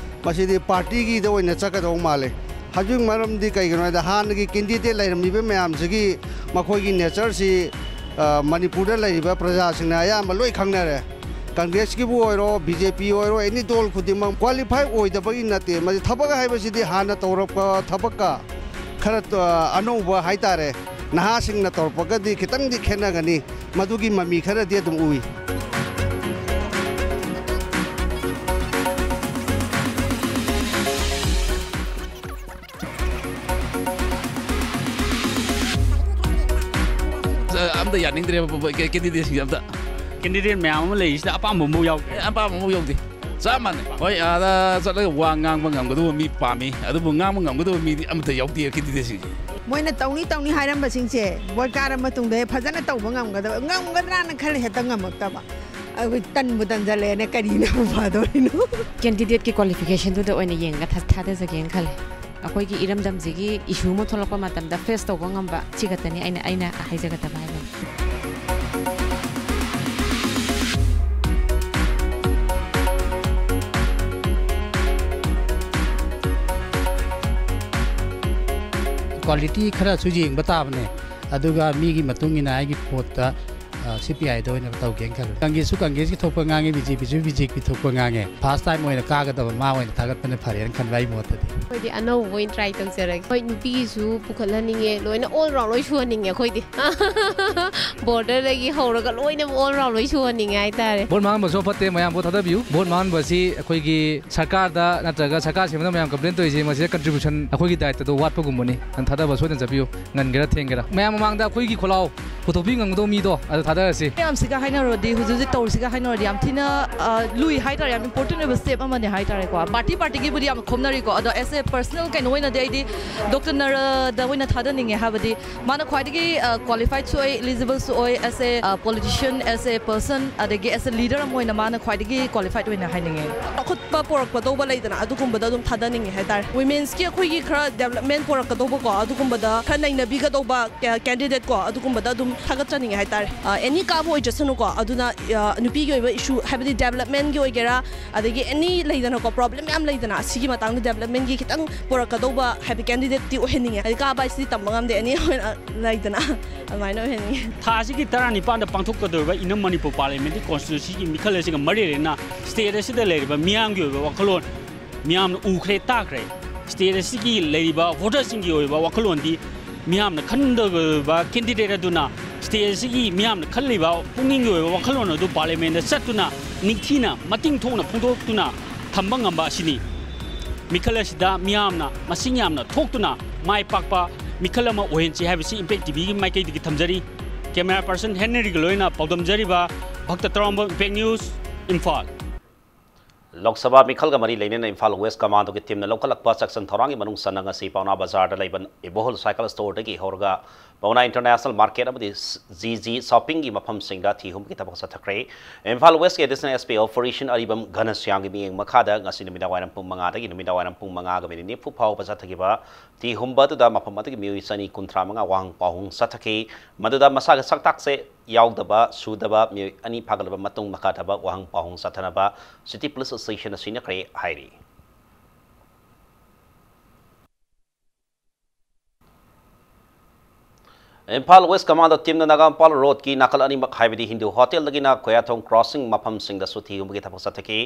ꯃꯁꯤꯗꯤ ꯄꯥꯔꯇꯤꯒꯤꯗ ꯑꯣꯏꯅ ꯆꯠꯀꯗꯧ ꯃꯥꯜꯂꯦ꯫ ꯍꯧꯖꯤꯛ ꯃꯔꯝꯗꯤ ꯀꯩꯒꯤꯅꯣ ꯍꯥꯏꯗ, ꯍꯥꯟꯅꯒꯤ ꯀꯦꯟꯗꯤꯗꯦꯠ ꯂꯩꯔꯝꯃꯤꯕ ꯃꯌꯥꯝꯁꯤꯒꯤ ꯃꯈꯣꯏꯒꯤ ꯅꯦꯆꯔꯁꯤ, ꯑ, ꯃꯅꯤꯄꯨꯔꯗ ꯂꯩꯔꯤꯕ ꯄ꯭ꯔꯖꯥꯁꯤꯡꯅ ꯑꯌꯥꯝꯕ ꯂꯣꯏ ꯈꯪꯅꯔꯦ꯫ ꯀꯪꯒ꯭ꯔꯦꯁꯀꯤꯕꯨ ꯑꯣꯏꯔꯣ, ꯕꯤ ꯖꯦ ꯄꯤ ꯑꯣꯏꯔꯣ, ꯑꯦꯅꯤ ꯗꯣꯜ ꯈꯨꯗꯤꯡꯃꯛ ꯀ꯭ꯋꯥꯂꯤꯐꯥꯏ ꯑꯣꯏꯗꯕꯒꯤ ꯅꯠꯇꯦ꯫ ꯃꯁꯤ ꯊꯕꯛ ꯍꯥꯏꯕꯁꯤꯗꯤ ꯍꯥꯟꯅ ꯇꯧꯔꯛꯄ ꯊꯕꯛꯀ ꯈꯔ, ꯑ, ꯑꯅꯧꯕ ꯍꯥꯏꯇꯥꯔꯦ, ꯅꯍꯥꯁꯤꯡꯅ ꯇꯧꯔꯛꯄꯒꯗꯤ ꯈꯤꯇꯪꯗꯤ ꯈꯦꯠꯅꯒꯅꯤ꯫ ꯃꯗꯨꯒꯤ ꯃꯃꯤ ꯈꯔꯗꯤ ꯑꯗꯨꯝ ꯎꯏ꯫ ꯌꯥꯅꯤꯡꯗ꯭ꯔꯦꯕ ꯀꯦꯟꯗꯤꯗꯦꯠꯁꯤꯡꯁꯦ ꯑꯝꯇ꯫ ꯀꯦꯟꯗꯤꯗꯦꯠ ꯃꯌꯥꯝ ꯑꯃ ꯂꯩꯔꯤꯁꯤꯗ ꯑꯄꯥꯝꯕ ꯑꯃꯐꯥꯎ ꯌꯥꯎꯗꯦ꯫ ꯑꯦ, ꯑꯄꯥꯝꯕ ꯑꯃꯐꯥꯎ ꯌꯥꯎꯗꯦ꯫ ꯆꯞ ꯃꯥꯟꯅꯩ꯫ ꯍꯣꯏ, ꯑꯥꯗ ꯆꯠꯂꯒ ꯋꯥ ꯉꯥꯡꯕ ꯉꯝꯒꯗꯧꯕ ꯃꯤ ꯄꯥꯝꯃꯤ, ꯑꯗꯨꯕꯨ ꯉꯥꯡꯕ ꯉꯝꯒꯗꯧꯕ ꯃꯤꯗꯤ ꯑꯃꯠꯇ ꯌꯥꯎꯗꯦ ꯀꯦꯟꯗꯤꯗꯦꯠꯁꯤꯡꯁꯦ꯫ ꯃꯣꯏꯅ ꯇꯧꯅꯤ ꯇꯧꯅꯤ ꯍꯥꯏꯔꯝꯕꯁꯤꯡꯁꯦ ꯚꯣꯠ ꯀꯥꯔ ꯃꯇꯨꯡꯗ ꯍꯦꯛ ꯐꯖꯅ ꯇꯧꯕ ꯉꯝꯒꯗꯕ, ꯉꯝꯒꯗ꯭ꯔꯥꯅ ꯈꯜꯂꯦ, ꯍꯦꯛꯇ ꯉꯝꯃꯛꯇꯕ꯫ ꯑꯩꯈꯣꯏ ꯇꯟꯕꯨ ꯇꯟꯖꯜꯂꯛꯑꯦꯅꯦ, ꯀꯔꯤꯅꯕꯨ ꯐꯗꯣꯔꯤꯅꯣ? ꯀꯦꯟꯗꯤꯗꯦꯠꯀꯤ ꯀ꯭ꯋꯥꯂꯤꯐꯤꯀꯦꯁꯟꯗꯨꯗ ꯑꯣꯏꯅ ꯌꯦꯡꯉꯒ ꯊꯥ- ꯊꯥꯗꯖꯒꯦꯅ ꯈꯜꯂꯦ꯫ ꯑꯩꯈꯣꯏꯒꯤ ꯏꯔꯝꯗꯝꯁꯤꯒꯤ ꯏꯁꯨ ꯑꯃ ꯊꯣꯛꯂꯛꯄ ꯃꯇꯝꯗ ꯐꯦꯁ ꯇꯧꯕ ꯉꯝꯕ, ꯁꯤ ꯈꯛꯇꯅꯤ ꯑꯩꯅ ꯑꯩꯅ ꯍꯥꯏꯖꯒꯗꯕ ꯍꯥꯏꯕꯕꯨ꯫ ꯀ꯭ꯋꯥꯂꯤꯇꯤ ꯈꯔꯁꯨ ꯌꯦꯡꯕ ꯇꯥꯕꯅꯦ꯫ ꯑꯗꯨꯒ ꯃꯤꯒꯤ ꯃꯇꯨꯡ ꯏꯟꯅ ꯑꯩꯒꯤ ꯄꯣꯠꯇ ꯁꯤ ꯄꯤ ꯑꯥꯏꯗ ꯑꯣꯏꯅ ꯇꯧꯒꯦꯅ ꯈꯜꯂꯦ꯫ ꯀꯪꯒ꯭ꯔꯦꯁꯁꯨ ꯀꯪꯒ꯭ꯔꯦꯁꯀꯤ ꯊꯣꯛꯄ ꯉꯥꯡꯉꯦ, ꯕꯤ ꯖꯦ ꯄꯤꯁꯨ ꯕꯤ ꯖꯦ ꯄꯤ ꯊꯣꯛꯄ ꯉꯥꯡꯉꯦ꯫ ꯐꯥꯔꯁ ꯇꯥꯏꯝ ꯑꯣꯏꯅ ꯀꯥꯒꯗꯕ ꯃꯥ ꯑꯣꯏꯅ ꯊꯥꯒꯠꯄꯅ ꯐꯔꯦꯅ ꯈꯟꯕ ꯑꯩ ꯃꯣꯠꯇꯗꯤ꯫ ꯑꯩꯈꯣꯏꯗꯤ ꯑꯅꯧꯕ ꯑꯣꯏꯅ ꯇ꯭ꯔꯥꯏ ꯇꯧꯖꯔꯒꯦ꯫ ꯍꯣꯏ, ꯅꯨꯄꯤꯒꯤꯁꯨ ꯄꯨꯈꯠꯍꯟꯅꯤꯡꯉꯦ, ꯂꯣꯏꯅ ꯑꯣꯜ ꯔꯥꯎꯟ ꯂꯣꯏ ꯁꯨꯍꯟꯅꯤꯡꯉꯦ ꯑꯩꯈꯣꯏꯗꯤ꯫ ꯕꯣꯔꯗꯔꯗꯒꯤ ꯍꯧꯔꯒ ꯂꯣꯏꯅꯃꯛ ꯑꯣꯜ ꯔꯥꯎꯟ ꯂꯣꯏ ꯁꯨꯍꯟꯅꯤꯡꯉꯦ ꯍꯥꯏꯇꯥꯔꯦ꯫ ꯚꯣꯠ ꯃꯥꯡꯍꯟꯕꯁꯨ ꯐꯠꯇꯦ, ꯃꯌꯥꯝ ꯚꯣꯠ ꯊꯥꯗꯕꯤꯌꯨ꯫ ꯚꯣꯠ ꯃꯥꯡꯍꯟꯕꯁꯤ ꯑꯩꯈꯣꯏꯒꯤ ꯁꯔꯀꯥꯔꯗ ꯅꯠꯇ꯭ꯔꯒ ꯁꯔꯀꯥꯔ ꯁꯦꯝꯕꯗ ꯃꯌꯥꯝ ꯀꯝꯄ꯭ꯂꯦꯟ ꯇꯧꯔꯤꯁꯦ, ꯃꯁꯤꯗ ꯀꯟꯇ꯭ꯔꯤꯕ꯭ꯌꯨꯁꯟ ꯑꯩꯈꯣꯏꯒꯤ ꯗꯥꯏꯇꯗꯣ ꯋꯥꯠꯄꯒꯨꯝꯕꯅꯤ꯫ ꯅꯪ ꯊꯥꯗꯕ ꯁꯣꯏꯗꯅ ꯆꯠꯄꯤꯌꯨ, ꯉꯟꯒꯦꯔꯥ ꯊꯦꯡꯒꯦꯔꯥ꯫ ꯃꯌꯥꯝ ꯃꯃꯥꯡꯗ ꯑꯩꯈꯣꯏꯒꯤ ꯈꯣꯜꯂꯥꯎ ꯄꯨꯊꯣꯛꯄꯤ ꯉꯝꯒꯗꯧꯕ ꯃꯤꯗꯣ ꯑꯗꯨ ꯊꯥꯗꯔꯁꯤ꯫ ꯃꯌꯥꯝꯁꯤꯒ ꯍꯥꯏꯅꯔꯨꯔꯗꯤ, ꯍꯧꯖꯤꯛ ꯍꯧꯖꯤꯛ ꯇꯧꯔꯤꯁꯤꯒ ꯍꯥꯏꯅꯔꯨꯔꯗꯤ ꯌꯥꯝ ꯊꯤꯅ, ꯑ, ꯂꯨꯏ ꯍꯥꯏꯇꯥꯔꯦ, ꯌꯥꯝ ꯏꯝꯄꯣꯔꯇꯦꯟ ꯑꯣꯏꯕ ꯁ꯭ꯇꯦꯞ ꯑꯃꯅꯦ ꯍꯥꯏꯇꯥꯔꯦꯀꯣ꯫ ꯄꯥꯔꯇꯤ ꯄꯥꯔꯇꯤꯒꯤꯕꯨꯗꯤ ꯌꯥꯝ ꯈꯣꯝꯅꯔꯤꯀꯣ, ꯑꯗꯣ ꯑꯦꯁ ꯑꯦ ꯄꯔꯁꯅꯦꯜ ꯀꯩꯅꯣ ꯑꯣꯏꯅꯗꯤ ꯑꯩꯗꯤ ꯗꯣꯛꯇꯔ ꯅꯔꯗ ꯑꯣꯏꯅ ꯊꯥꯗꯅꯤꯡꯉꯦ꯫ ꯍꯥꯏꯕꯗꯤ ꯃꯥꯅ ꯈ꯭ꯋꯥꯏꯗꯒꯤ, ꯑ, ꯀ꯭ꯋꯥꯂꯤꯐꯥꯏꯗꯁꯨ ꯑꯣꯏ, ꯏꯂꯤꯖꯤꯕꯜꯁꯨ ꯑꯣꯏ, ꯑꯦꯁ ꯑꯦ, ꯑ, ꯄꯣꯂꯤꯇꯤꯁꯤꯌꯟ, ꯑꯦꯁ ꯑꯦ ꯄꯔꯁꯟ, ꯑꯗꯒꯤ ꯑꯦꯁ ꯑꯦ ꯂꯤꯗꯔ ꯑꯃ ꯑꯣꯏꯅ ꯃꯥꯅ ꯈ꯭ꯋꯥꯏꯗꯒꯤ ꯀ꯭ꯋꯥꯂꯤꯐꯥꯏꯗ ꯑꯣꯏꯅ ꯍꯥꯏꯅꯤꯡꯉꯦ꯫ ꯆꯥꯎꯈꯠꯄ ꯄꯨꯔꯛꯀꯗꯧꯕ ꯂꯩꯗꯅ, ꯑꯗꯨꯒꯨꯝꯕꯗ ꯑꯗꯨꯝ ꯊꯥꯗꯅꯤꯡꯉꯦ ꯍꯥꯏꯇꯥꯔꯦ꯫ ꯋꯤꯃꯦꯟꯁꯀꯤ ꯑꯩꯈꯣꯏꯒꯤ ꯈꯔ ꯗꯦꯕꯂꯞꯃꯦꯟ ꯄꯨꯔꯛꯀꯗꯧꯕꯀꯣ, ꯑꯗꯨꯒꯨꯝꯕꯗ ꯈꯔ ꯅꯩꯅꯕꯤꯒꯗꯧꯕ ꯀꯦ-, ꯀꯦꯟꯗꯤꯗꯦꯠ ꯀꯣ, ꯑꯗꯨꯒꯨꯝꯕꯗ ꯑꯗꯨꯝ ꯊꯥꯒꯠꯆꯅꯤꯡꯉꯦ ꯍꯥꯏꯇꯥꯔꯦ꯫ ꯑ, ꯑꯦꯅꯤ ꯀꯥꯕ ꯑꯣꯏꯖꯁꯅꯨꯀꯣ, ꯑꯗꯨꯅ, ꯑ, ꯅꯨꯄꯤꯒꯤ ꯑꯣꯏꯕ ꯏꯁꯨ, ꯍꯥꯏꯕꯗꯤ ꯗꯦꯕꯂꯞꯃꯦꯟꯒꯤ ꯑꯣꯏꯒꯦꯔꯥ, ꯑꯗꯒꯤ ꯑꯦꯅꯤ ꯂꯩꯗꯅꯀꯣ, ꯄ꯭ꯔꯣꯕ꯭ꯂꯦꯝ ꯃꯌꯥꯝ ꯂꯩꯗꯅ, ꯁꯤꯒꯤ ꯃꯇꯥꯡꯗ ꯗꯦꯕꯂꯞꯃꯦꯟꯒꯤ ꯈꯤꯇꯪ ꯄꯨꯔꯛꯀꯗꯧꯕ ꯍꯥꯏꯕ ꯀꯦꯟꯗꯤꯗꯦꯠꯇꯤ ꯑꯣꯏꯍꯟꯅꯤꯡꯉꯦ꯫ ꯍꯥꯏꯗꯤ ꯀꯥꯕ ꯍꯥꯏꯁꯤꯗꯤ ꯇꯝꯕ ꯉꯝꯗꯦ, ꯑꯦꯅꯤ ꯑꯣꯏꯅ ꯂꯩꯗꯅ, ꯑꯗꯨꯃꯥꯏꯅ ꯑꯣꯏꯍꯟꯅꯤꯡꯉꯦ꯫ ꯊꯥ ꯑꯁꯤꯒꯤ ꯇꯔꯥꯅꯤꯄꯥꯟꯗ ꯄꯥꯡꯊꯣꯛꯀꯗꯧꯔꯤꯕ ꯏꯅꯝ ꯃꯅꯤꯄꯨꯔ ꯄꯥꯔꯂꯤꯌꯥꯃꯦꯟꯠꯀꯤ ꯀꯣꯟꯁꯇꯤꯇ꯭ꯌꯨꯟꯁꯤꯒꯤ ꯃꯤꯈꯜ ꯑꯁꯤꯒ ꯃꯔꯤ ꯂꯩꯅꯅ ꯁ꯭ꯇꯦꯠ ꯑꯁꯤꯗ ꯂꯩꯔꯤꯕ ꯃꯤꯌꯥꯝꯒꯤ ꯑꯣꯏꯕ ꯋꯥꯈꯜꯂꯣꯟ ꯃꯤꯌꯥꯝꯅ ꯎꯈ꯭ꯔꯦ, ꯇꯥꯈ꯭ꯔꯦ꯫ ꯁ꯭ꯇꯦꯠ ꯑꯁꯤꯒꯤ ꯂꯩꯔꯤꯕ ꯚꯣꯇꯔꯁꯤꯡꯒꯤ ꯑꯣꯏꯕ ꯋꯥꯈꯜꯂꯣꯟꯗꯤ ꯃꯤꯌꯥꯝꯅ ꯈꯟꯒꯗꯧꯔꯤꯕ ꯀꯦꯟꯗꯤꯗꯦꯠ ꯑꯗꯨꯅ ꯁ꯭ꯇꯦꯠ ꯑꯁꯤꯒꯤ ꯃꯤꯌꯥꯝꯅ ꯈꯜꯂꯤꯕ ꯄꯨꯛꯅꯤꯡꯒꯤ ꯑꯣꯏꯕ ꯋꯥꯈꯜꯂꯣꯟ ꯑꯗꯨ ꯄꯥꯔꯂꯤꯌꯥꯃꯦꯟꯗ ꯆꯠꯇꯨꯅ ꯅꯤꯡꯊꯤꯅ ꯃꯇꯤꯡ ꯊꯣꯛꯅ ꯐꯣꯡꯗꯣꯛꯇꯨꯅ ꯊꯝꯕ ꯉꯝꯕ ꯑꯁꯤꯅꯤ꯫ ꯃꯤꯈꯜ ꯑꯁꯤꯗ ꯃꯤꯌꯥꯝꯅ ꯃꯁꯤꯡ ꯌꯥꯝꯅ ꯊꯣꯛꯇꯨꯅ ꯃꯥꯏ ꯄꯥꯛꯄ ꯃꯤꯈꯜ ꯑꯃ ꯑꯣꯏꯍꯟꯁꯤ ꯍꯥꯏꯕꯁꯤ ꯏꯝꯄꯦꯛ ꯇꯤ ꯚꯤꯒꯤ ꯃꯥꯏꯀꯩꯗꯒꯤ ꯊꯝꯖꯔꯤ꯫ Camera person Henry ꯒ ꯂꯣꯏꯅ ꯄꯥꯎꯗꯝꯖꯔꯤꯕ ꯚꯛꯇ ꯇꯔꯥꯝꯕꯝ, Impact News, ꯏꯝꯐꯥꯜ꯫ ꯂꯣꯛ ꯁꯚꯥ ꯃꯤꯈꯜꯒ ꯃꯔꯤ ꯂꯩꯅꯅ ꯏꯝꯐꯥꯜ ꯋꯦꯁ ꯀꯃꯥꯟꯗꯣꯒꯤ ꯇꯤꯝꯅ ꯂꯧꯈꯠꯂꯛꯄ ꯆꯥꯛꯁꯪ ꯊꯧꯔꯥꯡꯒꯤ ꯃꯅꯨꯡ ꯆꯟꯅ ꯉꯁꯤ ꯄꯥꯎꯅꯥ ꯕꯖꯥꯔꯗ ꯂꯩꯕ ꯏꯕꯣꯍꯜ ꯁꯥꯏꯀꯜ ꯁ꯭ꯇꯣꯔꯗꯒꯤ ꯍꯧꯔꯒ ꯄꯥꯎꯅꯥ ꯏꯟꯇꯔꯅꯦꯁꯅꯦꯜ ꯃꯥꯔꯀꯦꯠ ꯑꯃꯗꯤ ꯖꯤ ꯖꯤ ꯁꯣꯞꯄꯤꯡꯒꯤ ꯃꯐꯝꯁꯤꯡꯗ ꯊꯤ ꯍꯨꯝꯕꯒꯤ ꯊꯕꯛ ꯆꯠꯊꯈ꯭ꯔꯦ꯫ ꯏꯝꯐꯥꯜ ꯋꯦꯁꯀꯤ ꯑꯦꯗꯤꯁꯅꯦꯜ ꯑꯦꯁ ꯄꯤ ꯑꯣꯄꯔꯦꯁꯟ ꯑꯔꯤꯕꯝ ꯘꯅꯁ꯭ꯌꯥꯝꯒꯤ ꯃꯤꯠꯌꯦꯡ ꯃꯈꯥꯗ ꯉꯁꯤ ꯅꯨꯃꯤꯗꯥꯡ ꯋꯥꯏꯔꯝ ꯄꯨꯡ ꯃꯉꯥꯗꯒꯤ ꯅꯨꯃꯤꯗꯥꯡ ꯋꯥꯏꯔꯝ ꯄꯨꯡ ꯃꯉꯥꯒ ꯃꯤꯅꯤꯠ ꯅꯤꯐꯨ ꯐꯥꯎꯕ ꯆꯠꯊꯈꯤꯕ ꯊꯤ ꯍꯨꯝꯕ ꯑꯗꯨꯗ ꯃꯐꯝ ꯑꯗꯨꯒꯤ ꯃꯤꯑꯣꯏ ꯆꯅꯤ ꯀꯨꯟꯊ꯭ꯔꯥ ꯃꯉꯥ ꯋꯥꯍꯪ ꯄꯥꯎꯍꯪ ꯆꯠꯊꯈꯤ꯫ ꯃꯗꯨꯗ ꯃꯁꯥꯒꯤ ꯁꯛꯇꯥꯛꯁꯦ ꯌꯥꯎꯗꯕ, ꯁꯨꯗꯕ ꯃꯤꯑꯣꯏ ꯑꯅꯤ ꯐꯥꯒꯠꯂꯕ ꯃꯇꯨꯡ ꯃꯈꯥ ꯊꯥꯕ ꯋꯥꯍꯪ ꯄꯥꯎꯍꯪ ꯆꯠꯊꯅꯕ ꯁꯤꯇꯤ ꯄꯨꯂꯤꯁ ꯁ꯭ꯇꯦꯁꯟꯅ ꯁꯤꯟꯅꯈ꯭ꯔꯦ ꯍꯥꯏꯔꯤ꯫ ꯏꯝꯐꯥꯜ ꯋꯦꯁ ꯀꯃꯥꯟꯗꯣ ꯇꯤꯝꯅ ꯅꯥꯒꯥꯝꯄꯥꯜ ꯔꯣꯗꯀꯤ ꯅꯥꯀꯜ ꯑꯅꯤꯃꯛ ꯍꯥꯏꯕꯗꯤ ꯍꯤꯟꯗꯨ ꯍꯣꯇꯦꯜꯗꯒꯤꯅ ꯈꯣꯌꯥꯊꯣꯡ ꯀ꯭ꯔꯣꯁꯤꯡ ꯃꯐꯝꯁꯤꯡꯗꯁꯨ ꯊꯤ ꯍꯨꯝꯕꯒꯤ ꯊꯕꯛ ꯆꯠꯊꯈꯤ꯫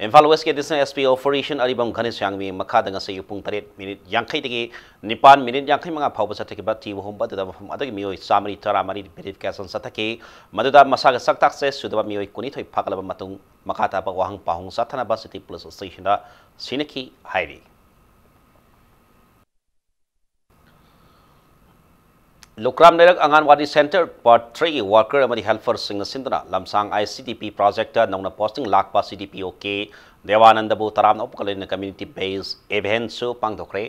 ꯏꯝꯐꯥꯜ ꯋꯦꯁꯀꯤ ꯑꯦꯗꯤꯁꯅꯦꯜ ꯑꯦꯁ ꯄꯤ ꯑꯣꯄꯔꯦꯁꯟ ꯑꯔꯤꯕꯝ ꯘꯅꯁ꯭ꯌꯥꯝꯒꯤ ꯃꯈꯥꯗ ꯉꯁꯤ ꯄꯨꯡ ꯇꯔꯦꯠ ꯃꯤꯅꯤꯠ ꯌꯥꯡꯈꯩꯗꯒꯤ ꯅꯤꯄꯥꯟ ꯃꯤꯅꯤꯠ ꯌꯥꯡꯈꯩ ꯃꯉꯥ ꯐꯥꯎꯕ ꯆꯠꯊꯈꯤꯕ ꯊꯤ ꯍꯨꯝꯕ ꯑꯗꯨꯗ ꯃꯐꯝ ꯑꯗꯨꯒꯤ ꯃꯤꯑꯣꯏ ꯆꯥꯃꯔꯤ ꯇꯔꯥꯃꯔꯤ ꯚꯦꯔꯤꯐꯤꯀꯦꯁꯟ ꯆꯠꯊꯈꯤ꯫ ꯃꯗꯨꯗ ꯃꯁꯥꯒꯤ ꯁꯛꯇꯥꯛꯁꯦ ꯁꯨꯗꯕ ꯃꯤꯑꯣꯏ ꯀꯨꯟꯅꯤꯊꯣꯏ ꯐꯥꯒꯠꯂꯕ ꯃꯇꯨꯡ ꯃꯈꯥ ꯇꯥꯕ ꯋꯥꯍꯪ ꯄꯥꯎꯍꯪ ꯆꯠꯊꯅꯕ ꯁꯤꯇꯤ ꯄꯨꯂꯤꯁ ꯁ꯭ꯇꯦꯁꯟꯗ ꯁꯤꯟꯅꯈꯤ ꯍꯥꯏꯔꯤ꯫ ꯂꯨꯀ꯭ꯔꯥꯝ ꯂꯩꯔꯛ ꯑꯉꯥꯟꯋꯥꯗꯤ ꯁꯦꯟꯇꯔ ꯄꯥꯔꯠ ꯊ꯭ꯔꯤꯒꯤ ꯋꯥꯔꯀꯔ ꯑꯃꯗꯤ ꯍꯦꯜꯄꯔꯁꯤꯡꯅ ꯁꯤꯟꯗꯨꯅ ꯂꯝꯁꯥꯡ I C D P project ꯅꯧꯅ ꯄꯣꯁꯇꯤꯡ ꯂꯥꯛꯄ ꯁꯤ ꯗꯤ ꯄꯤ ꯑꯣ ꯀꯦ ꯗꯦꯋꯥꯅꯟꯗꯕꯨ ꯇꯔꯥꯝꯅ ꯑꯣꯛꯄꯒ ꯂꯣꯏꯅꯅ ꯀꯝꯃ꯭ꯌꯨꯅꯤꯇꯤ ꯕꯦꯁ ꯏꯚꯦꯟꯠꯁꯨ ꯄꯥꯡꯊꯣꯛꯈ꯭ꯔꯦ꯫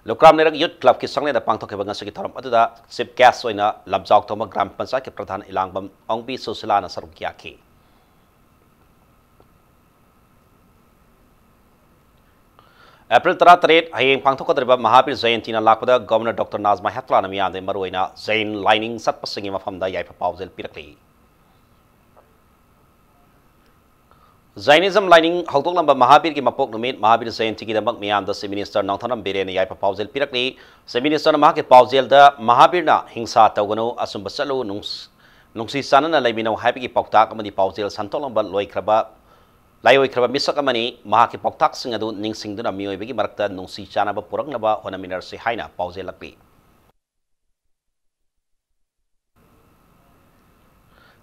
ꯂꯨꯀ꯭ꯔꯥꯝ ꯂꯩꯔꯛ ꯌꯨꯠ ꯀ꯭ꯂꯕꯀꯤ ꯁꯪꯂꯦꯟꯗ ꯄꯥꯡꯊꯣꯛꯈꯤꯕ ꯉꯁꯤꯒꯤ ꯊꯧꯔꯝ ꯑꯗꯨꯗ ꯆꯤꯐ ꯒꯦꯁ ꯑꯣꯏꯅ ꯂꯝꯖꯥꯎ ꯊꯣꯡꯕ ꯒ꯭ꯔꯥꯝ ꯄꯟꯆꯥꯌꯠꯀꯤ ꯄ꯭ꯔꯙꯥꯟ ꯏꯂꯥꯡꯕꯝ ꯑꯣꯡꯕꯤ ꯁꯨꯁꯤꯂꯥꯅ ꯁꯔꯨꯛ ꯌꯥꯈꯤ꯫ ꯑꯦꯄ꯭ꯔꯤꯜ ꯇꯔꯥꯇꯔꯦꯠ, ꯍꯌꯦꯡ ꯄꯥꯡꯊꯣꯛꯀꯗꯧꯔꯤꯕ ꯃꯍꯥꯕꯤꯔ ꯖꯌꯟꯇꯤꯅ ꯂꯥꯛꯄꯗ ꯒꯕꯔꯅꯔ ꯗꯣꯛꯇꯔ ꯅꯥꯖꯃꯥ ꯍꯦꯞꯇꯨꯂꯥꯅ ꯃꯤꯌꯥꯝꯗꯒꯤ ꯃꯔꯨꯑꯣꯏꯅ ꯖꯩꯟ ꯂꯥꯏꯅꯤꯡ ꯆꯠꯄꯁꯤꯡꯒꯤ ꯃꯐꯝꯗ ꯌꯥꯏꯐ ꯄꯥꯎꯖꯦꯜ ꯄꯤꯔꯛꯂꯤ꯫ ꯖꯩꯅꯤꯖꯝ ꯂꯥꯏꯅꯤꯡ ꯍꯧꯗꯣꯛꯂꯝꯕ ꯃꯍꯥꯕꯤꯔꯒꯤ ꯃꯄꯣꯛ ꯅꯨꯃꯤꯠ ꯃꯍꯥꯕꯤꯔ ꯖꯌꯟꯇꯤꯒꯤꯗꯃꯛ ꯃꯤꯌꯥꯝꯗ ꯆꯤꯐ ꯃꯤꯅꯤꯁꯇꯔ ꯅꯣꯡꯊꯣꯝꯕꯝ ꯕꯤꯔꯦꯟꯅ ꯌꯥꯏꯐ ꯄꯥꯎꯖꯦꯜ ꯄꯤꯔꯛꯂꯤ꯫ ꯆꯤꯐ ꯃꯤꯅꯤꯁꯇꯔꯅ ꯃꯍꯥꯛꯀꯤ ꯄꯥꯎꯖꯦꯜꯗ ꯃꯍꯥꯕꯤꯔꯅ ꯍꯤꯡꯁꯥ ꯇꯧꯒꯅꯨ, ꯑꯆꯨꯝꯕ ꯆꯠꯂꯨ, ꯅꯨꯡꯁ-, ꯅꯨꯡꯁꯤ ꯆꯥꯟꯅꯅ ꯂꯩꯃꯤꯟꯅꯧ ꯍꯥꯏꯕꯒꯤ ꯄꯥꯎꯇꯥꯛ ꯑꯃꯗꯤ ꯄꯥꯎꯖꯦꯜ ꯁꯟꯗꯣꯛꯂꯝꯕ ꯂꯣꯏꯈ꯭ꯔꯕ, ꯂꯥꯏꯑꯣꯏꯈ꯭ꯔꯕ ꯃꯤꯁꯛ ꯑꯃꯅꯤ꯫ ꯃꯍꯥꯛꯀꯤ ꯄꯥꯎꯇꯥꯛꯁꯤꯡ ꯑꯗꯨ ꯅꯤꯡꯁꯤꯡꯗꯨꯅ ꯃꯤꯑꯣꯏꯕꯒꯤ ꯃꯔꯛꯇ ꯅꯨꯡꯁꯤ ꯆꯥꯟꯅꯕ ꯄꯨꯔꯛꯅꯕ ꯍꯣꯠꯅꯃꯤꯟꯅꯔꯁꯤ ꯍꯥꯏꯅ ꯄꯥꯎꯖꯦꯜꯂꯛꯂꯤ꯫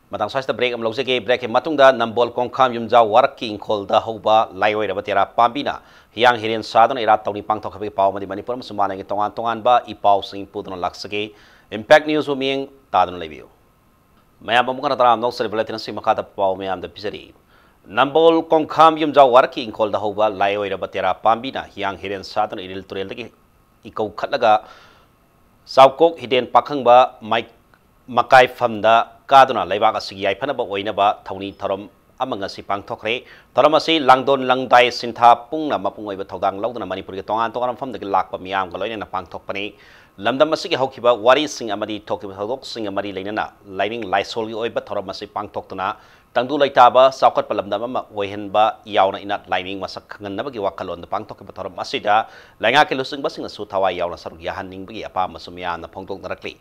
ꯃꯇꯥꯡ ꯁ꯭ꯋꯥꯏꯁꯤꯗ ꯕ꯭ꯔꯦꯛ ꯑꯃ ꯂꯧꯖꯒꯦ꯫ ꯕ꯭ꯔꯦꯛꯀꯤ ꯃꯇꯨꯡꯗ ꯅꯝꯕꯣꯜ ꯀꯣꯡꯈꯥꯝ ꯌꯨꯝꯖꯥꯎ ꯋꯥꯔꯛꯀꯤ ꯏꯪꯈꯣꯜꯗ ꯍꯧꯕ ꯂꯥꯏꯑꯣꯏꯔꯕ ꯇꯦꯔꯥ ꯄꯥꯝꯕꯤꯅ ꯍꯤꯌꯥꯡ ꯍꯤꯔꯦꯟ ꯁꯥꯗꯨꯅ ꯏꯔꯥꯠ ꯊꯧꯅꯤ ꯄꯥꯡꯊꯣꯛꯈꯤꯕꯒꯤ ꯄꯥꯎ ꯑꯃꯗꯤ ꯃꯅꯤꯄꯨꯔ ꯑꯃꯁꯨꯡ ꯃꯥꯂꯦꯝꯒꯤ ꯇꯣꯉꯥꯟ ꯇꯣꯉꯥꯟꯕ ꯏ ꯄꯥꯎꯁꯤꯡ ꯄꯨꯗꯨꯅ ꯂꯥꯛꯆꯒꯦ꯫ ꯏꯝꯄꯦꯛ ꯅ꯭ꯌꯨꯁꯄꯨ ꯃꯤꯠꯌꯦꯡ ꯇꯥꯗꯨꯅ ꯂꯩꯕꯤꯌꯨ꯫ ꯃꯌꯥꯝ ꯑꯃꯨꯛ ꯍꯟꯅ ꯇꯔꯥꯝꯅ ꯑꯣꯛꯆꯔꯤ꯫ Bulletin ꯑꯁꯤ ꯃꯈꯥꯗ ꯄꯥꯎ ꯃꯌꯥꯝꯗ ꯄꯤꯖꯔꯤ꯫ ꯅꯝꯕꯣꯜ ꯀꯣꯡꯈꯥꯝ ꯌꯨꯝꯖꯥꯎ ꯋꯥꯔꯛꯀꯤ ꯏꯪꯈꯣꯜꯗ ꯍꯧꯕ ꯂꯥꯏ ꯑꯣꯏꯔꯕ ꯇꯦꯔꯥ ꯄꯥꯝꯕꯤꯅ ꯍꯤꯌꯥꯡ ꯍꯤꯔꯦꯟ ꯁꯥꯗꯨꯅ ꯏꯔꯤꯜ ꯇꯨꯔꯦꯜꯗꯒꯤ ꯏꯀꯧꯈꯠꯂꯒ ꯆꯥꯎꯀꯣꯛ ꯍꯤꯗꯦꯟ ꯄꯥꯈꯪꯕ ꯃꯥꯏ-, ꯃꯀꯥꯏꯐꯝꯗ ꯀꯥꯗꯨꯅ ꯂꯩꯕꯥꯛ ꯑꯁꯤꯒꯤ ꯌꯥꯏꯐꯅꯕ ꯑꯣꯏꯅꯕ ꯊꯧꯅꯤ ꯊꯧꯔꯝ ꯑꯃ ꯉꯁꯤ ꯄꯥꯡꯊꯣꯛꯈ꯭ꯔꯦ꯫ ꯊꯧꯔꯝ ꯑꯁꯤ ꯂꯥꯡꯗꯣꯟ ꯂꯪꯗꯥꯏ ꯁꯤꯟꯊꯥ ꯄꯨꯡꯅ ꯃꯄꯨꯡ ꯑꯣꯏꯕ ꯊꯧꯗꯥꯡ ꯂꯧꯗꯨꯅ ꯃꯅꯤꯄꯨꯔꯒꯤ ꯇꯣꯉꯥꯟ ꯇꯣꯉꯥꯟꯕ ꯃꯐꯝꯗꯒꯤ ꯂꯥꯛꯄ ꯃꯤꯌꯥꯝꯒ ꯂꯣꯏꯅꯅ ꯄꯥꯡꯊꯣꯛꯄꯅꯤ꯫ ꯂꯝꯗꯝ ꯑꯁꯤꯒꯤ ꯍꯧꯈꯤꯕ ꯋꯥꯔꯤꯁꯤꯡ ꯑꯃꯗꯤ ꯊꯣꯛꯈꯤꯕ ꯊꯧꯗꯣꯛꯁꯤꯡꯒ ꯃꯔꯤ ꯂꯩꯅꯅ ꯂꯥꯏꯅꯤꯡ ꯂꯥꯏꯁꯣꯜꯒꯤ ꯑꯣꯏꯕ ꯊꯧꯔꯝ ꯑꯁꯤ ꯄꯥꯡꯊꯣꯛꯇꯨꯅ ꯇꯪꯗꯨ ꯂꯩꯇꯥꯕ ꯆꯥꯎꯈꯠꯄ ꯂꯝꯗꯝ ꯑꯃ ꯑꯣꯏꯍꯟꯕ ꯌꯥꯎꯅ ꯏꯅꯥꯠ ꯂꯥꯏꯅꯤꯡ ꯃꯁꯛ ꯈꯪꯍꯟꯅꯕꯒꯤ ꯋꯥꯈꯜꯂꯣꯟꯗ ꯄꯥꯡꯊꯣꯛꯈꯤꯕ ꯊꯧꯔꯝ ꯑꯁꯤꯗ ꯂꯩꯉꯥꯛꯀꯤ ꯂꯨꯆꯤꯡꯕꯁꯤꯡꯅꯁꯨ ꯊꯋꯥꯏ ꯌꯥꯎꯅ ꯁꯔꯨꯛ ꯌꯥꯍꯟꯅꯤꯡꯕꯒꯤ ꯑꯄꯥꯝꯕꯁꯨ ꯃꯤꯌꯥꯝꯅ ꯐꯣꯡꯗꯣꯛꯅꯔꯛꯂꯤ꯫